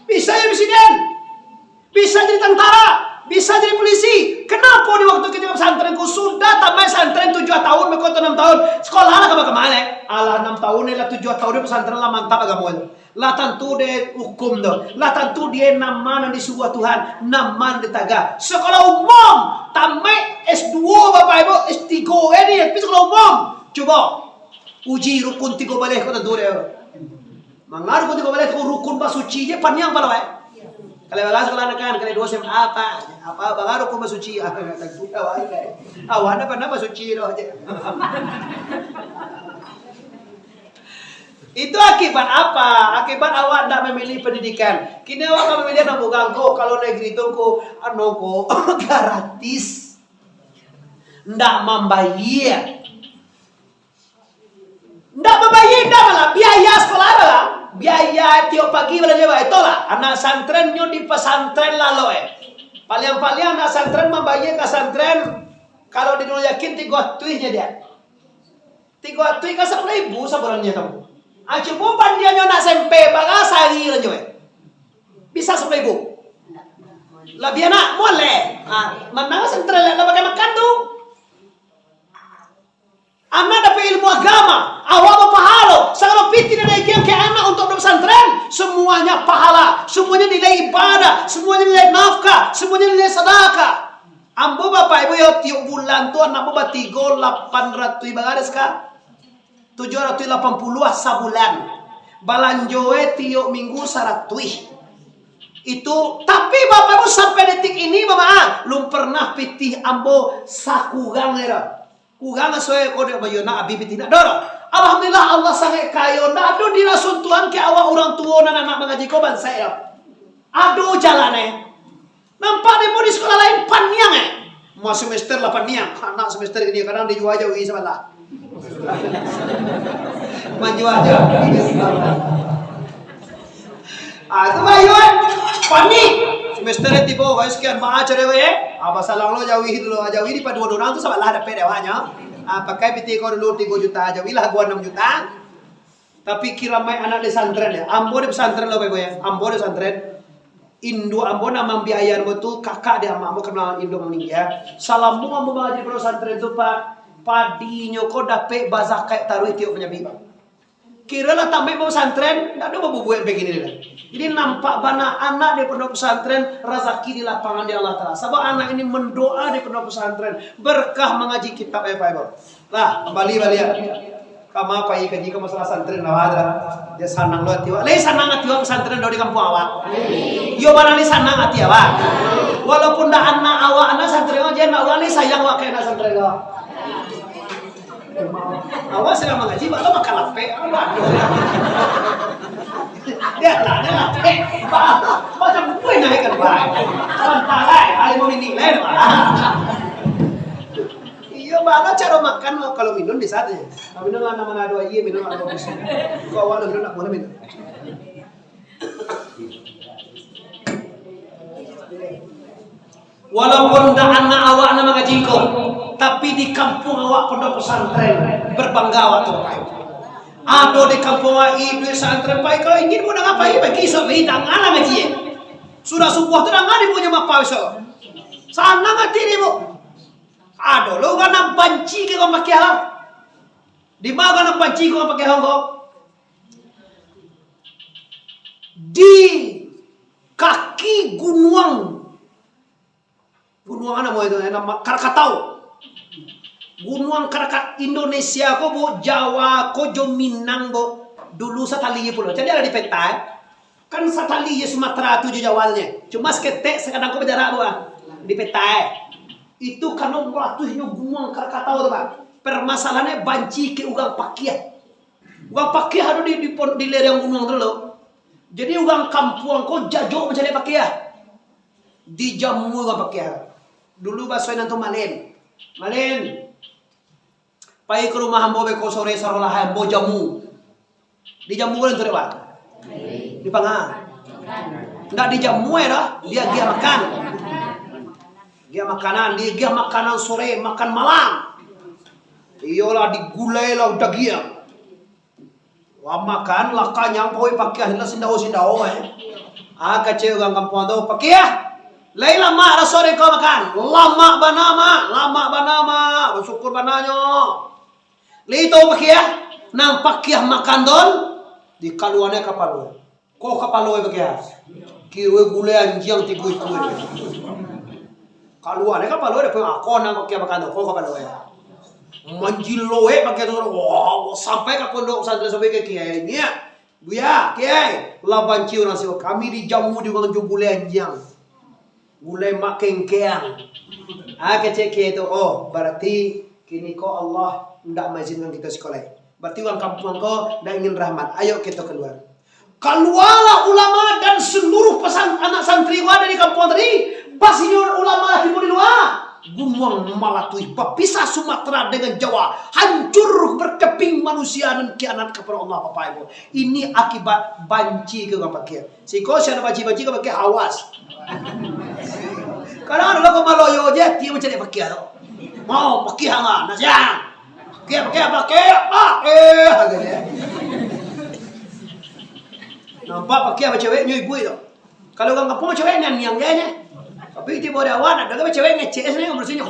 bisa jadi presiden, bisa jadi tentara, bisa jadi polisi. Kenapa di waktu ketika pesantren ko sudah tamat santren tujuah tahun, beko tu enam tahun, sekolah lah kama-kama, eh? Alah, enam tahun ni lah, tujuah tahun di pesantren lah mantap agamo tu. Lah tantu dek hukum tu, lah tantu dia nama nan disuruah Tuhan, nama nan ditaga. Sekolah umum, tamat S dua, Bapak Ibu, S tiga, eh, ni, tapi sekolah umum. Cubo. Uji rukun tigo baleh ko tantu deh. Manga rukun tigo baleh tu rukun basuci je paniang palo, eh. Kalau bagaso kalau anak kan, kalau dua S M A apa? Apa bagaso rukun basuci? Ah, tantu awak, eh. Awak ndak pernah basuci doh je. Itu akibat apa? Akibat awak ndak memilih pendidikan. Kini awak ka memilih anak buah ko, kalau negeri tu ko, anu ko, gratis. Ndak mambayia. Ndak mambayia, ndak malah. Biaya sekolah apo lah? Biaya tiok pagi balanjo, itulah. Anak santren nyo di pesantren lalo, eh. Paling-paling anak santren mambayia ka santren, kalau di Nurul Yakin, tigo atuih nyo dia. Tigo atuih ka sapuluah ribu sabulan nyo tu. Ah, cubo pandianyo anak S M P, bara sahari balanjo, eh. Bisa sapuluah ribu. Labiah nak moleh. Ha, manang santren lah pakai makan tu. Anak dapek ilmu agama, awak bapahalo. Sagalo pitih nan diagiahkan ka anak untuak pondok pesantren, semuanya pahala, semuanya nilai ibadah, semuanya nilai nafkah, semuanya nilai sadakah. Ambo, Bapak Ibu, yo, tiok bulan tu anak ambo batigo lapan ratuih, bagaris ka? Tujuah ratuih lapan puluah sabulan. Balanjo e tiok minggu saratuih. Itu, tapi Bapak Ibu, sampai detik ini, Bapak, ah, lum pernah pitih ambo sakurang e doh. Kurang asuai ko dek bayo nak abih pitih nak doh. Alhamdulillah, Allah sangaik kayo, ndak ado dirasun Tuhan ka awak urang tuo nan anak mangaji ko bansaik doh. Ado jalan e. Nampak demo di sekolah lain paniang e. Mas semester lah paniang. Anak semester ini kadang dijua jawi sabalah. Manjua jawi sabalah. Ah, tu bayu kan? Panik. Semester e tibo, bayu sekian, maa caro e. Ah, basalang lo jawi dulu. Ah, jawi di paduo urang tu sabalah dapek dek awaknyo. Ah, pakai pitih ko dulu tigo juta, jawi lah gua anam juta. Tapi kiramaik anak di santren ya. Ambo di pesantren lo, Bapak Ibu ya. Ambo di santren. Induak ambo nan mambiayai ambo tu, kakak di amak ambo karano induak ambo maningga. Salamo ambo mangaji di pondok pesantren tu, Pak, padinyo ko dapek bazakaik taruih tiok panyabik, Pak. Kiro lah tamaik ambo pesantren, ndak ado babubuak bagini lah. Jadi nampak bana anak di pondok pesantren, razaki di lapangan di Allah Taala. Sabab anak ini mandoa di pondok pesantren, berkah mangaji kitab, Bapak Ibu. Lah, kambali baliak. Kama pai kaji ka masalah santri nawa tu lah. Dia sanang lo ati awak. Lai sanang ati awak pesantren do di kampuang awak? Iyo, bana lai sanang ati awak. Walaupun dah anak awak, anak santri awak, jan awak lai sayang awak ka anak santri awak. Awak sadang mangaji, bak lo makan lapek. Aduh. Dia tanya lapek. Macam buku yang naik kan, Pak. Sementara, hari mau ini, lain, Pak. Iyo, bana caro makan, kalau minum bisa tu. Kalau minum lah, nama ado aia, minum lah, bagus. Kau awak minum, nak buah minum. Walaupun dah anak awak nan mangaji ko, tapi di kampuang awak pondok pesantren, berbangga awak tu, Pak. Ado di kampuang awak, ih, duit santren, Pak. Kalau ingin pun nak ngapai, bagi isok, bagi tangan lah ngaji, eh. Sudah subuh tu, tangan ibu nyo mapa isok. Sanang ati ni, Bu. Ado lo urang nan banci ka urang pakiah lah. Di ma urang nan banci ka urang pakiah ko? Di kaki gunuang. Gunuang namo itu, eh, nama Krakatau. Gunuang Krakat-, Indonesia ko, Bu, Jawa ko jo Minang, Bu. Dulu satali pulo. Jadi ado di peta, eh. Kan satali jo Sumatera tu jo Jawa tu nyo. Cuma saketek sakadang ko bajarak tu, ah. Di peta, eh. Itu karano maratus nyo gunuang Krakatau tu, Pak. Permasalahannyo banci ka urang pakiah. Urang pakiah ado di, di pon-, di lereng gunuang tu lo. Jadi urang kampuang ko jajok mancari pakiah. Dijamu urang pakiah. Dulu baso nan tu malin. Malin. Pai ka rumah ambo beko sore, sarolah ambo jamu. Dijamu kan tu dek, Pak? Dipanga. Ndak dijamu, eh, doh, diagiah makan. Agiah makanan, diagiah makanan sore, makan malam. Iyolah, digulai lah dagiang. Lah makan, lah kanyang, pawai pakiah lah sindao-sindao, eh. Ah, kecek urang kampuang tu, "Pakiah, lai lamak raso dek kau makan?" "Lamak bana, Mak, lamak bana, Mak." Basyukur bananyo. Lai tu pakiah, nan pakiah makan tu, dikaluanyo kapalo. Ko kapalo pakiah. Kiro gulai anjiang tigo ikua. Kaluanyo kapalo dek ako nan pakiah makan tu, ko kapalo. Manjiloek pakiah tu, wah, sampai ka pondok pesantren, sampai ka kiai. Nyiak, Buya, Kiai, lah banci urang siko. Kami dijamu jo urang jo gulai anjiang. Gulai mak kengkeang. Ah, kecek kiai tu, "Oh, barati kini ko Allah ndak maizinkan kito siko lai. Barati urang kampuang ko ndak ingin rahmat. Ayo kito kalua." Kalualah ulama dan seluruh pesan-, anak santri ko dari kampuang tadi. Pas inyo ulama lah tibo di lua, gumuang malatuih, bapisah Sumatera dengan Jawa, hancur berkeping manusia nan kianat kepada Allah, Bapak Ibu. Ini akibat banci ka urang pakiah. Siko sia nan banci-banci ka pakiah, awas. Kadang ado lah ko maloyo je, ati mancari pakiah tu. Mau pakiah angah, nak siang. Pakiah, pakiah, pakiah, pakiah, kata dia. Nampak pakiah bacewek nyo ibu itu. Kalau urang kampuang bacewek, niang-niang je nyo. Tapi tibo di awak, nak dengar cewek ngecek sini, bersihnya.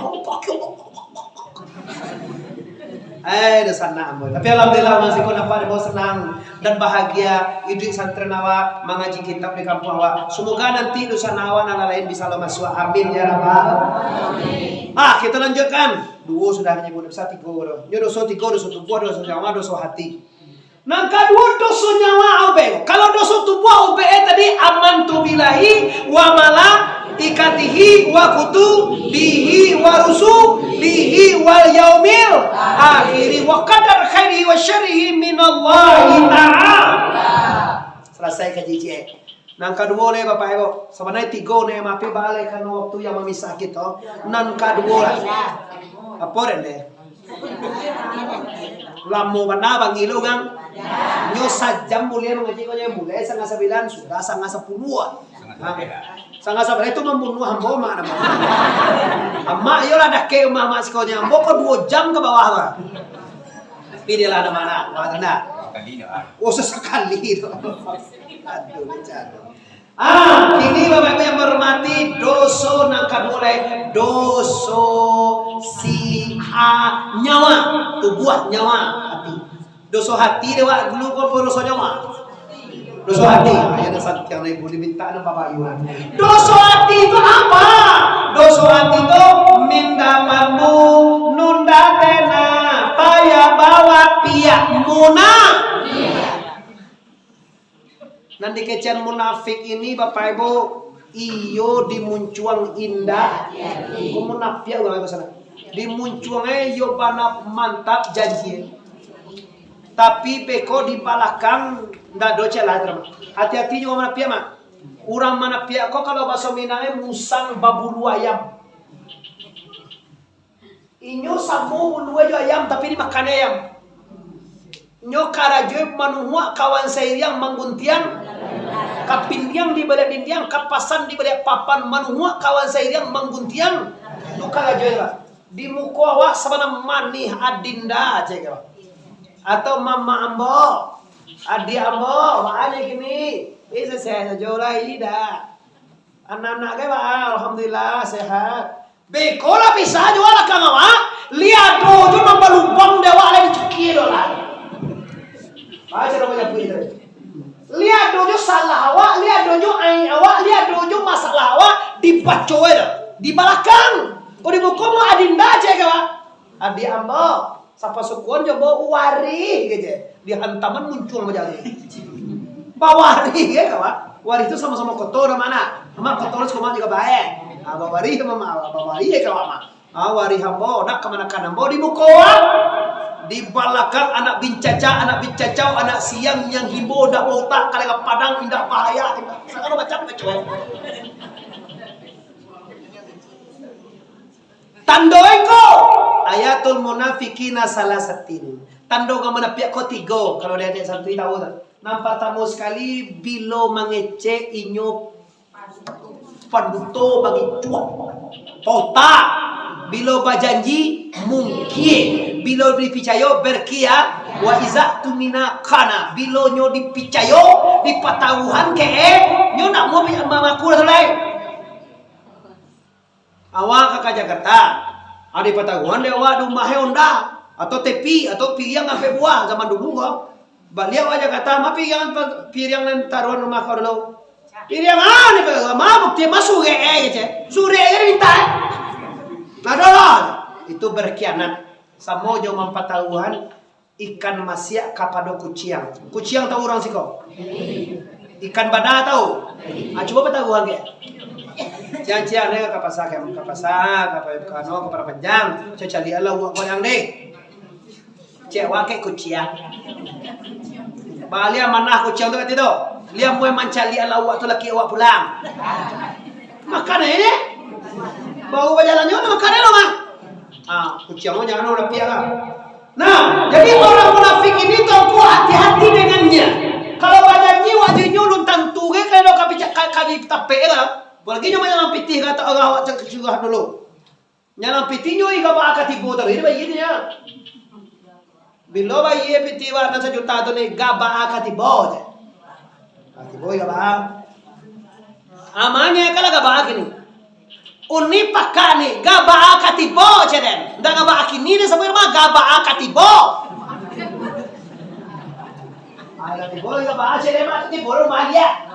Eh, dah sanang, boy. Tapi alhamdulillah, masih kau nampak dia bawa senang dan bahagia. Iduik santren awak, mangaji kitab di kampung awak. Semoga nanti dosa awak nan lain bisa lo masuk. Amin ya rabbal. Ah, kita lanjutkan. Dua sudah hanya boleh bisa tiga tu. Nyo dosa tiga, dosa tubuh, dosa nyawa, dosa hati. Nan kaduo doso nyawa ubek. Kalau doso tubuah ubek tadi, amantu billahi wa malaikatihi wa kutubihi wa rusulihi wal yaumil akhiri wa qadar khairihi wa syarrihi minallahi ta'ala. Salasai kaji ciek. Nan kaduo lai, Bapak Ibu. Sabananyo tigo ni, maaf, baleh karano waktu yang mamisah kito. Nan kaduo lai. Apo den deh? Lamo bana bangih lo, Gang. Nyo sajam buliah mangaji ko, nyo mulai satangah sambilan, sudah satangah sapuluah. Ha. Satangah sambilan itu mambunuah ambo, Mak, namo. Amak, iyolah dakek rumah Mak siko nyo. Ambo ko duo jam ka bawah, Mak. Tapi dia lah namo anak, Mak, tu nak. Oh, sasakali tu. Aduh, bicara. Ah, kini Bapak Ibu yang berhormati, doso nan kaduo lai, doso siha nyawa, tubuah nyawa, hati. Doso hati dek awak dulu ko, doso nyawa? Doso hati. Ah, ya, ada santiang lai, ibu diminta nan babayuan. Doso hati itu apa? Doso hati itu minda mambu, nunda tena, payah bawa piak muna. Nan dikecekan munafik ini, Bapak Ibu, iyo di muncuang indak. Ko munafik urang itu sana. Di muncuang e iyo bana mantap janji. Tapi beko di balakang ndak ado celah, teman. Hati-hati juo munafik, Mak. Urang munafik ko kalau baso Minang e musang babulu ayam. Inyo samo bulu jo ayam, tapi dimakan ayam. Inyo karajo manuhuak kawan sairiang mangguntiang, kapindiang di baliak dindiang, kapasan di baliak papan, manuhuak kawan sairiang mangguntiang. Tu karajo, Pak. Di muko awak sabana manih adinda, cek awak. Atau mama ambo, adik ambo, baa nyo kini? Eh, sasai sajo lai dah. Anak-anak ke, Pak, alhamdulillah, sehat. Beko lah bisa juo lah kang awak, liado jo nan balubang di awak lah dicukia do lah. Baca nama nyapu itu. Liado jo salah awak, liado jo aib awak, liado jo masalah awak, dibaco e do. Di balakang. Ko di muko mah adinda cek awak. Adik ambo, sapasukuan jo ambo warih, kecek. Di hantaman muncuang bajalan. Bawarih, ya, kawan. Warih tu samo-samo kotor, mana? Amak kotor, siko mak juga baik. Ah, bawarih, mama, bawarih, ya, kawan, mak. Ah, warih ambo, nak kamanakan ambo di muko, ah. Di balakang anak bincacak, anak bincacau, anak siang yang himbo, ndak bautak, kalega padang, indak bahaya, indak. Sagalo macam, macam. Tando iko, ayatul munafikina salasatin. Tando urang munafik ko tigo, kalau dek-dek santuy tahu tu. Nan partamo sakali, bilo mangecek inyo panduto bagicuah. Pautak, bilo bajanji, mungkin. Bilo dipicayo, berkia, wa iza tumina kana. Bilo nyo dipicayo, dipataruhan ke, eh, nyo ndak mau mangaku lah tu lai. Awak ka, ka Jakarta, ado pataruhan dek awak di rumah e Honda, atau T V, atau piriang ampek buah zaman dulu ko. Baliak awak Jakarta, ma piriang, piriang nan taruhan rumah ko dulu? Piriang a ni, ma bukti ma surek e, kecek. Surek e diminta e. Nah, ado lah. Itu berkhianat. Samo jo mampataruhan ikan masiak kapado kuciang. Kuciang tahu urang siko? Ikan bada tahu? Ah, cubo pataruhan ke. Ciang-ciang deh ka pasar, ka, ka pasar, ka, ka, ka, no, ka Padang Panjang. Cari-cari lah uwak kuciang deh. Cek wak kek kuciang. Baliak manah kuciang tu kato tu. Liak muai mancaliak lah uwak tu laki awak pulang. Makan aja deh. Baru bajalan nyo makan aja lo mah. Ah, kuciang tu jangan lo dapiak lah. Nah, jadi orang munafik ini, Tuanku, hati-hati dengannya. Kalau bajanji wak jo inyo, lun tantu ge kalau ka picak, ka, ka ditapek lah. Apolagi nyo manyalang pitih, kato urang awak cak kecurah dulu. Nyalang pitih nyo, ih, gabaa ka tibo taruih, ih, bagitu nyo. Bilo bayia pitih wak nan sajuta tu ni, gabaa ka tibo, cek. Ka tibo, ih, gabaa. Amanyo kalau gabaa kini. Uni pakak ni, gabaa ka tibo, cek den. Ndak gabaa kini den sabuik mah, gabaa ka tibo. Ah, lah tibo, gabaa, cek den mah, tibo rumah dia.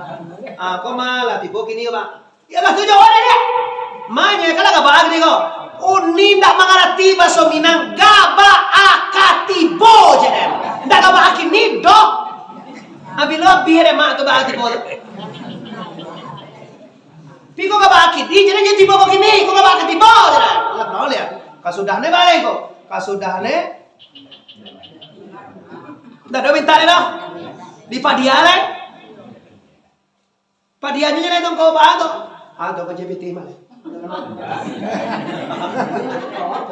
Ah, ko mah lah tibo kini, Bang. Yo lah tu jawaban dia. Manya kalau gabaa kini ko. Uni ndak mangarati bahaso Minang, gabaa ka tibo, cek den. Ndak gabaa kini, doh. Ah, bilo abih den mah tu gabaa tibo tu. Piko ka bakini, jadi nyo tibo ko kini, ko ka bakini tibo, jadi. Lah, tahu lihat. Kasudah ne balik ko. Kasudah ne. Ndak ada minta ne dah. Di padia ne. Padia nyo ne tong ko ba tu. Ah, tu ko J P T mah.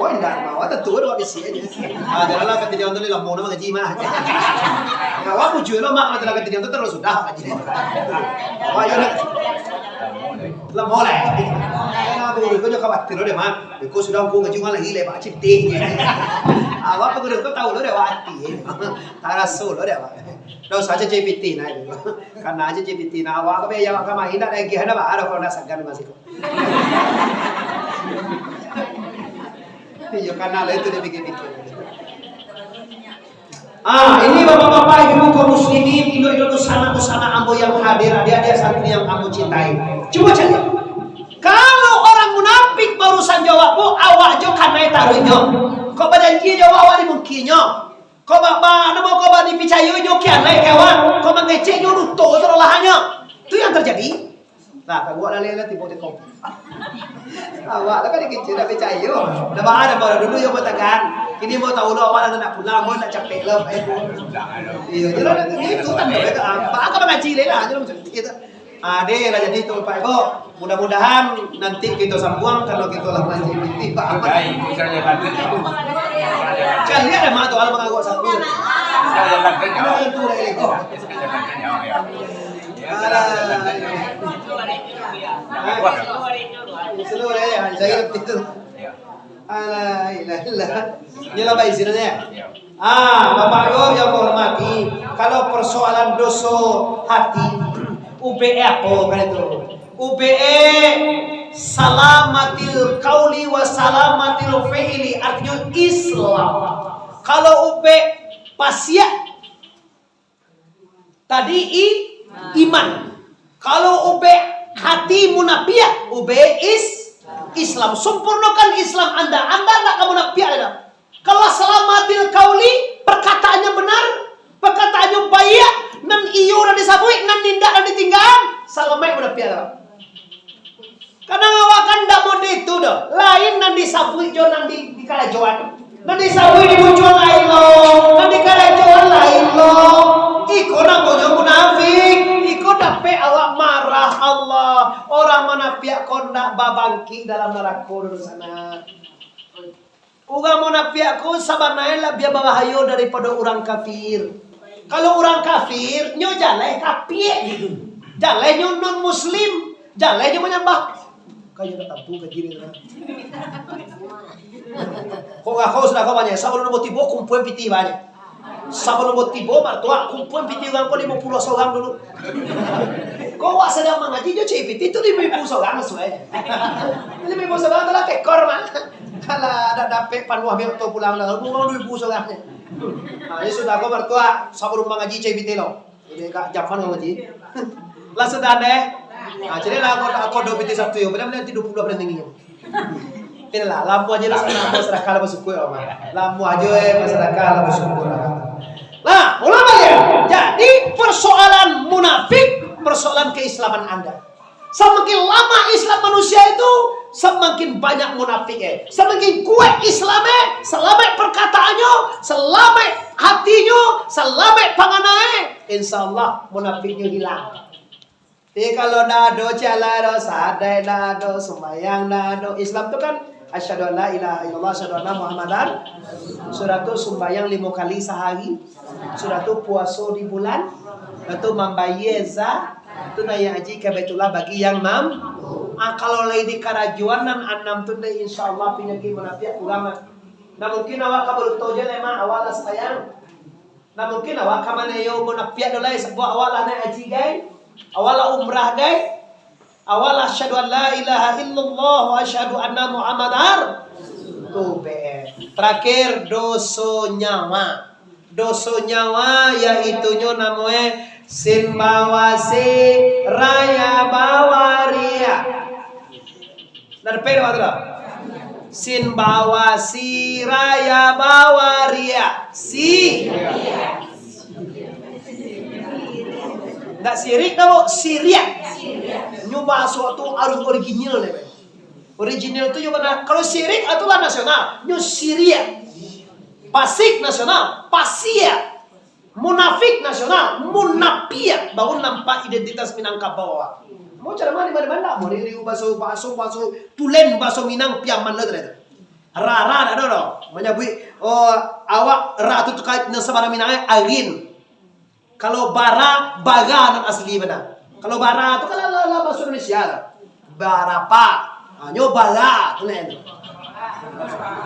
Oh, indak, bawa tentu ada di sini. Ah, janganlah kata dia tu ni lamo nama ngaji mah. Kawan muncul lo mak kata kata dia tu terus sudah ngaji. Wah, yo. Lamo lah. Karena aku guru ko jo khawatir lo deh, Mak. Ko sudah aku ngaji malah gile, Pak, cinti. Awak apa guru ko tahu lo deh, wati. Taraso lo deh, Mak. Dah usah aja J P T naik. Karena aja J P T nah, awak ka biaya awak ka main, ndak lagi ada, Pak. Ada kalau ndak sagan masih ko. Iyo, karena lah itu dia pikir-pikir. Ah, ini bapak-bapak, ibu-ibu kaum muslimin, indo-indo dunsanak-dunsanak ambo yang hadir, adik-adik santri yang ambo cintai. Cubo caliak. Kalau orang munafik barusan jo awak, awak jo kanai taruihnyo. Kok bajanji jo awak, awak dimungkinyo. Kok ba, ba, namo kok ba dipicayo jo kianai ka awak. Kok mangecek jo duto jo lalahanyo. Itu yang terjadi. Nah, kaguak lalai lah tibo di kau. Awak lah kan dikicil, dah picayo. Dah ba, dah ba, dulu yang bertagan. Kini mau tahu lah, awak lah nak pulang, mau nak capek lah, Pak Ibu. Iyo, jadi lah, itu kan, apa, apa ngaji lah, jadi macam itu. Ah, deh lah jadi tu, Pak Ibu. Mudah-mudahan nanti kita sambung kalau kita lah ngaji. Pak, apa? Caliak dah mah tu, alam mangagak satu. Itu lah, eh, oh. Alah. Seluruh, eh, saya itu. Alah, ilah, ilah. Nyo lah baizin aja. Ah, Bapak Ibu yang menghormati, kalau persoalan doso hati, ubek e apo kan itu? Ubek e salamatil qauli wa salamatil fi'li, artinyo Islam. Kalau ubek pasiak, tadi i-, iman. Kalau ubek hati munapiak, ubek is-, Islam. Sempurnakan Islam anda. Anda ndak ka munapiak dah. Kalau salamatil qauli, perkataannya benar, perkataannya baik, nan iyo nan disabuik, nan indak nan ditinggaan, salamaik munapiak dah. Kadang awak kan ndak model itu doh. Lain nan disabuik jo nan di, di karajoan. Nan disabuik di bujuang lain lo, nan di karajoan lain lo. Iko namonyo munafik. Iko dapek awak marah Allah. Orang munapiak ko ndak babangkik dalam narako doh sana. Urang munapiak ko sabananyo labiah babahayo daripado urang kafir. Kalau urang kafir, nyo jaleh kapiak gitu. Jaleh nyo non muslim, jaleh nyo manyambah. Kayo tak tantu kaji ni tu. Kok ngakau sudah kau banyak, sabalun ambo tibo kumpuan pitih banyak. Sabalun ambo tibo, martuak, kumpuan pitih urang ko limo puluah sorang dulu. Kok awak sadang mangaji jo cik pitih tu limo ribu sorang suai. Limo ribu sorang tu lah tekor mah. Alah, dak dapek panuah biak tu pulang dah. Urang duo ribu sorang. Ha, jadi sudah ko martuak, sabalun mangaji cai pitih lo. Jadi kak jaman ko ngaji. Lah sudah deh. Ha, jadi lah ko, ko duo pitih satu yo. Bila-bila tigo puluah paling tinggi. Inilah, lamo aja lah sadakah, sadakah lah basyukur, Om. Lamo aja, eh, sadakah lah basyukur. Nah, ulang baliak. Jadi, persoalan munafik, persoalan keislaman Anda. Samakin lama Islam manusia itu, samakin banyak munafik, eh. Samakin kuat Islam, eh, salamaik perkataannyo, salamaik hatinyo, salamaik pangana, eh. Insya Allah, munafiknyo hilang. Tapi kalau ndak ado cala doh, sadai ndak ado, sumbayang ndak ado. Islam tu kan, asyhadu an la ilaha illallah, asyhadu anna Muhammadan. Sudah tu sumbayang limo kali sahari. Sudah tu puaso di bulan. Sudah tu mambayia za-, tu naiak haji ka Baitullah bagi yang mam-, ah, kalau lai di karajoan nan anam tu, dek, insya Allah panyakik munafiak kurang lah. Nah, mungkin awak ka baruto je lah, Mak, awak lah sumbayang. Nah, mungkin awak ka manayo munafiak tu lai, sabab awak lah naiak haji, gai. Awak lah umrah, gai. Awal asyhadu an la ilaha illallah wa asyhadu anna Muhammadar. Tu be. Terakhir, doso nyawa. Doso nyawa yaitunyo namoe sin bawasi raya bawaria. Nah, dapek dek awak tu dah? Sin bawasi raya bawaria. Si. Ndak sirik dah, Bu. Siriak. Nyo bahaso tu harus original deh, Pak. Original tu nyo bana. Kalau sirik, itulah nasional. Nyo siriak. Pasik nasional. Pasiak. Munafik nasional, munapiak, baru nampak identitas Minangkabau. Mau cara mano, mano, mano, mau riu-riu baso, baso, baso, tulen baso Minang, Piaman lo tadi tu. Ra, ra, dak ado doh. Manyabuik, oh, awak ra tu, tu kait nan sabana Minang, eh, arin. Kalau bara, bara nan asli bana. Kalau bara tu kan lah, lah, lah baso Indonesia lah. Barapa? Ha, nyo bara tu nan.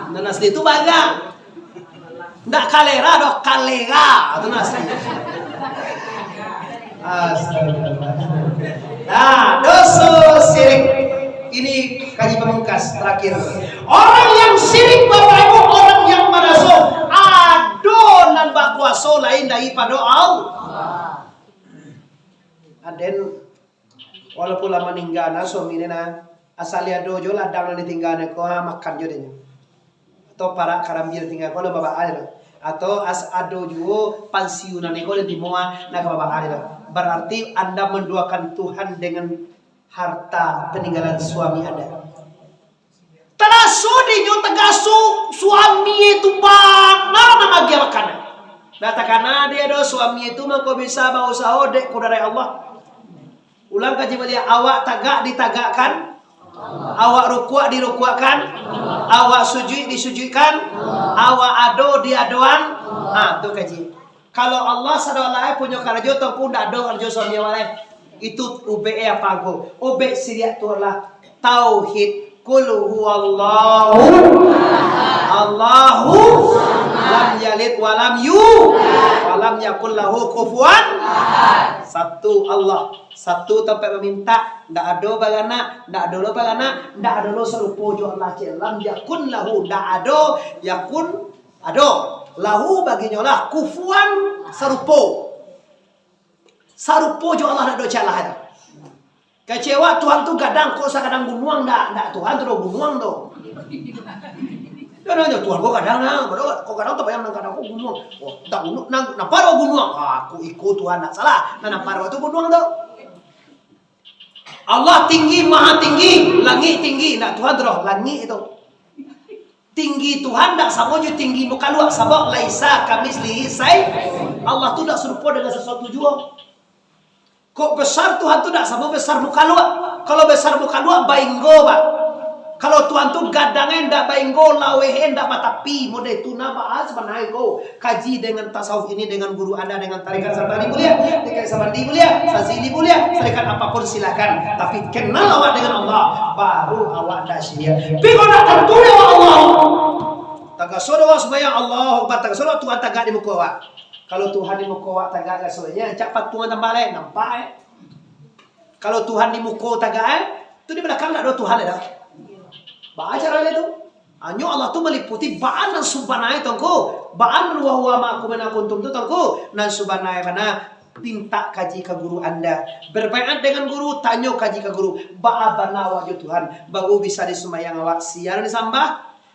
Nan asli tu bara. Ndak kalera doh, kalera tu nan asli. Astagfirullah. Nah, doso sirik. Ini kaji pamungkas terakhir. Orang yang sirik, Bapak Ibu, orang yang maraso ado nan bakuaso lain daripado Allah. Aden Walaupun lah maningga nah suami ni nah, asal ado jo ladang nan ditingga ni ko, ha, makan jo dek nyo. Atau parak karambia ditingga ko, lah babaa lo. Atau as-, ado juo pansiunan ni ko, lah timo, ha, nah ka babaa lo. Berarti anda menduakan Tuhan dengan harta peninggalan suami anda. Taraso dinyo tagaso suami tu bana nan agiah makanan. Nah, takana dia do suami tu mangko bisa bausaho dek kudarat Allah. Ulang kaji baliak, awak tagak ditagakkan, awak rukuak dirukuakkan, awak sujuik disujuikkan, awak ado diadoan. Ha, tu kaji. Kalau Allah sadang lai punyo karajo, Tuangku ndak ado karajo suami awak lai. Itu ubek e apa ko? Ubek siriak tu lah tauhid. Qul huwallahu, Allahu, lam yalid walam yu, walam yakul lahu kufuwan. Satu Allah, satu tampek mamintak, ndak ado baranak, ndak ado lo baranak, ndak ado lo sarupo jo Allah, cek lam yakun lahu, ndak ado, yakun Ado, lahu baginyo lah, kufuwan sarupo. Sarupo jo Allah ndak do calah tu. Kecek awak Tuhan tu gadang, kok sagadang gunuang, ndak, ndak Tuhan tu do gunuang tu. Yo, yo, Tuhan kok gadang nah, kok gadang tabayang nan gadang kok gunuang. Oh, ndak gunuang, nan, nan paro gunuang. Ah, kok iko Tuhan ndak salah, nan, nan paro tu gunuang tu. Allah tinggi, maha tinggi, langik tinggi. Ndak Tuhan tu doh, langik tu. Tinggi Tuhan ndak samo jo tinggi mukaluak, sabab laisa kamitslihi syai'. Allah tu ndak sarupo dengan sasuatu juo. Kok besar Tuhan tu ndak samo besar mukaluak. Kalau besar mukaluak, bainggo, Pak. Kalau Tuhan tu gadang e ndak bainggo, laweh e ndak batapi, model tu nah, Pak, ah, sabananyo ko. Kaji dengan tasawuf ini dengan guru anda, dengan tarekat Sarbani buliah, tarekat Sarbani buliah, Sazili buliah, tarekat apapun silakan. Tapi kenal awak dengan Allah, baru awak ndak syirik. Tapi kalau ndak tantu dek awak Allah, tagaso dek awak sumbayang, Allahu Akbar, tagaso dek awak Tuhan tagak di muko awak. Kalau Tuhan di muko awak tagak, rasonyo cak patung tambah lai, nampak, eh. Kalau Tuhan di muko tagak, eh, tu di balakang ndak ado Tuhan dah. Baa caronyo tu? Hanyo Allah tu maliputi baa nan subananyo tu, Tuangku. Baa nan wa huwa ma'akum aina ma kuntum tu, Tuangku. Nan subananyo bana, pintak kaji ka guru anda. Berbaiat dengan guru, tanyo kaji ka guru. Baa bana awak jo Tuhan, baru bisa disumbayang awak, sia nan disambah,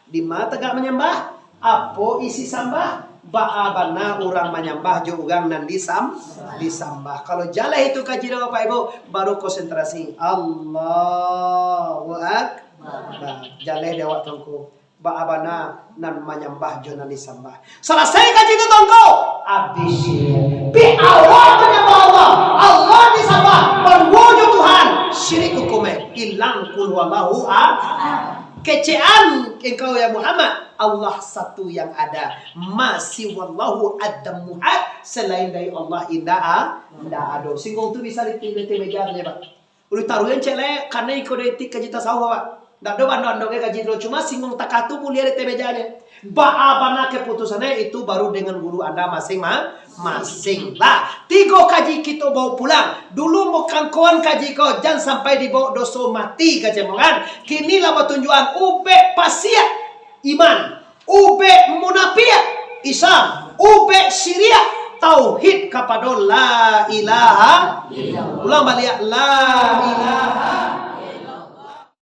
dima tagak manyambah, apo isi sambah, baa bana urang manyambah jo urang nan disam-, disambah. Kalau jaleh itu kaji dah, Bapak Ibu, baru konsentrasi. Allahu Akbar. Jaleh dek awak, Tuangku. Baa bana nan manyambah jo nan disambah. Salasai kaji tu, Tuangku. Abih syirik. Pi awak manyambah Allah, Allah disambah, baduo jo Tuhan. Syirik hukum e. Ilang kul huwallahu ahad. Kecekan engkau, ya Muhammad, Allah satu yang ada. Ma siwallahu adam muhad, selain dari Allah indak a-, indak ado. Singgung tu bisa di, di, di meja tu, ya, Pak. Ulih taruihan cek lai, karano iko di etik kaji tasawuf, Pak. Ndak ado bando-bando kaji tu, cuma singgung takah tu buliah di ateh meja je. Baa bana keputusannya itu baru dengan guru anda masing-masing. masing lah. Tigo kaji kito bawa pulang. Dulu mukangkoan kaji ko, jan sampai dibawa doso mati, kecek ambo kan. Kini lah batunjuakan ubek pasiak iman, ubek munapiak Islam, ubek siriak tauhid kapado la ilaha illallah. Ulang baliak, la ilaha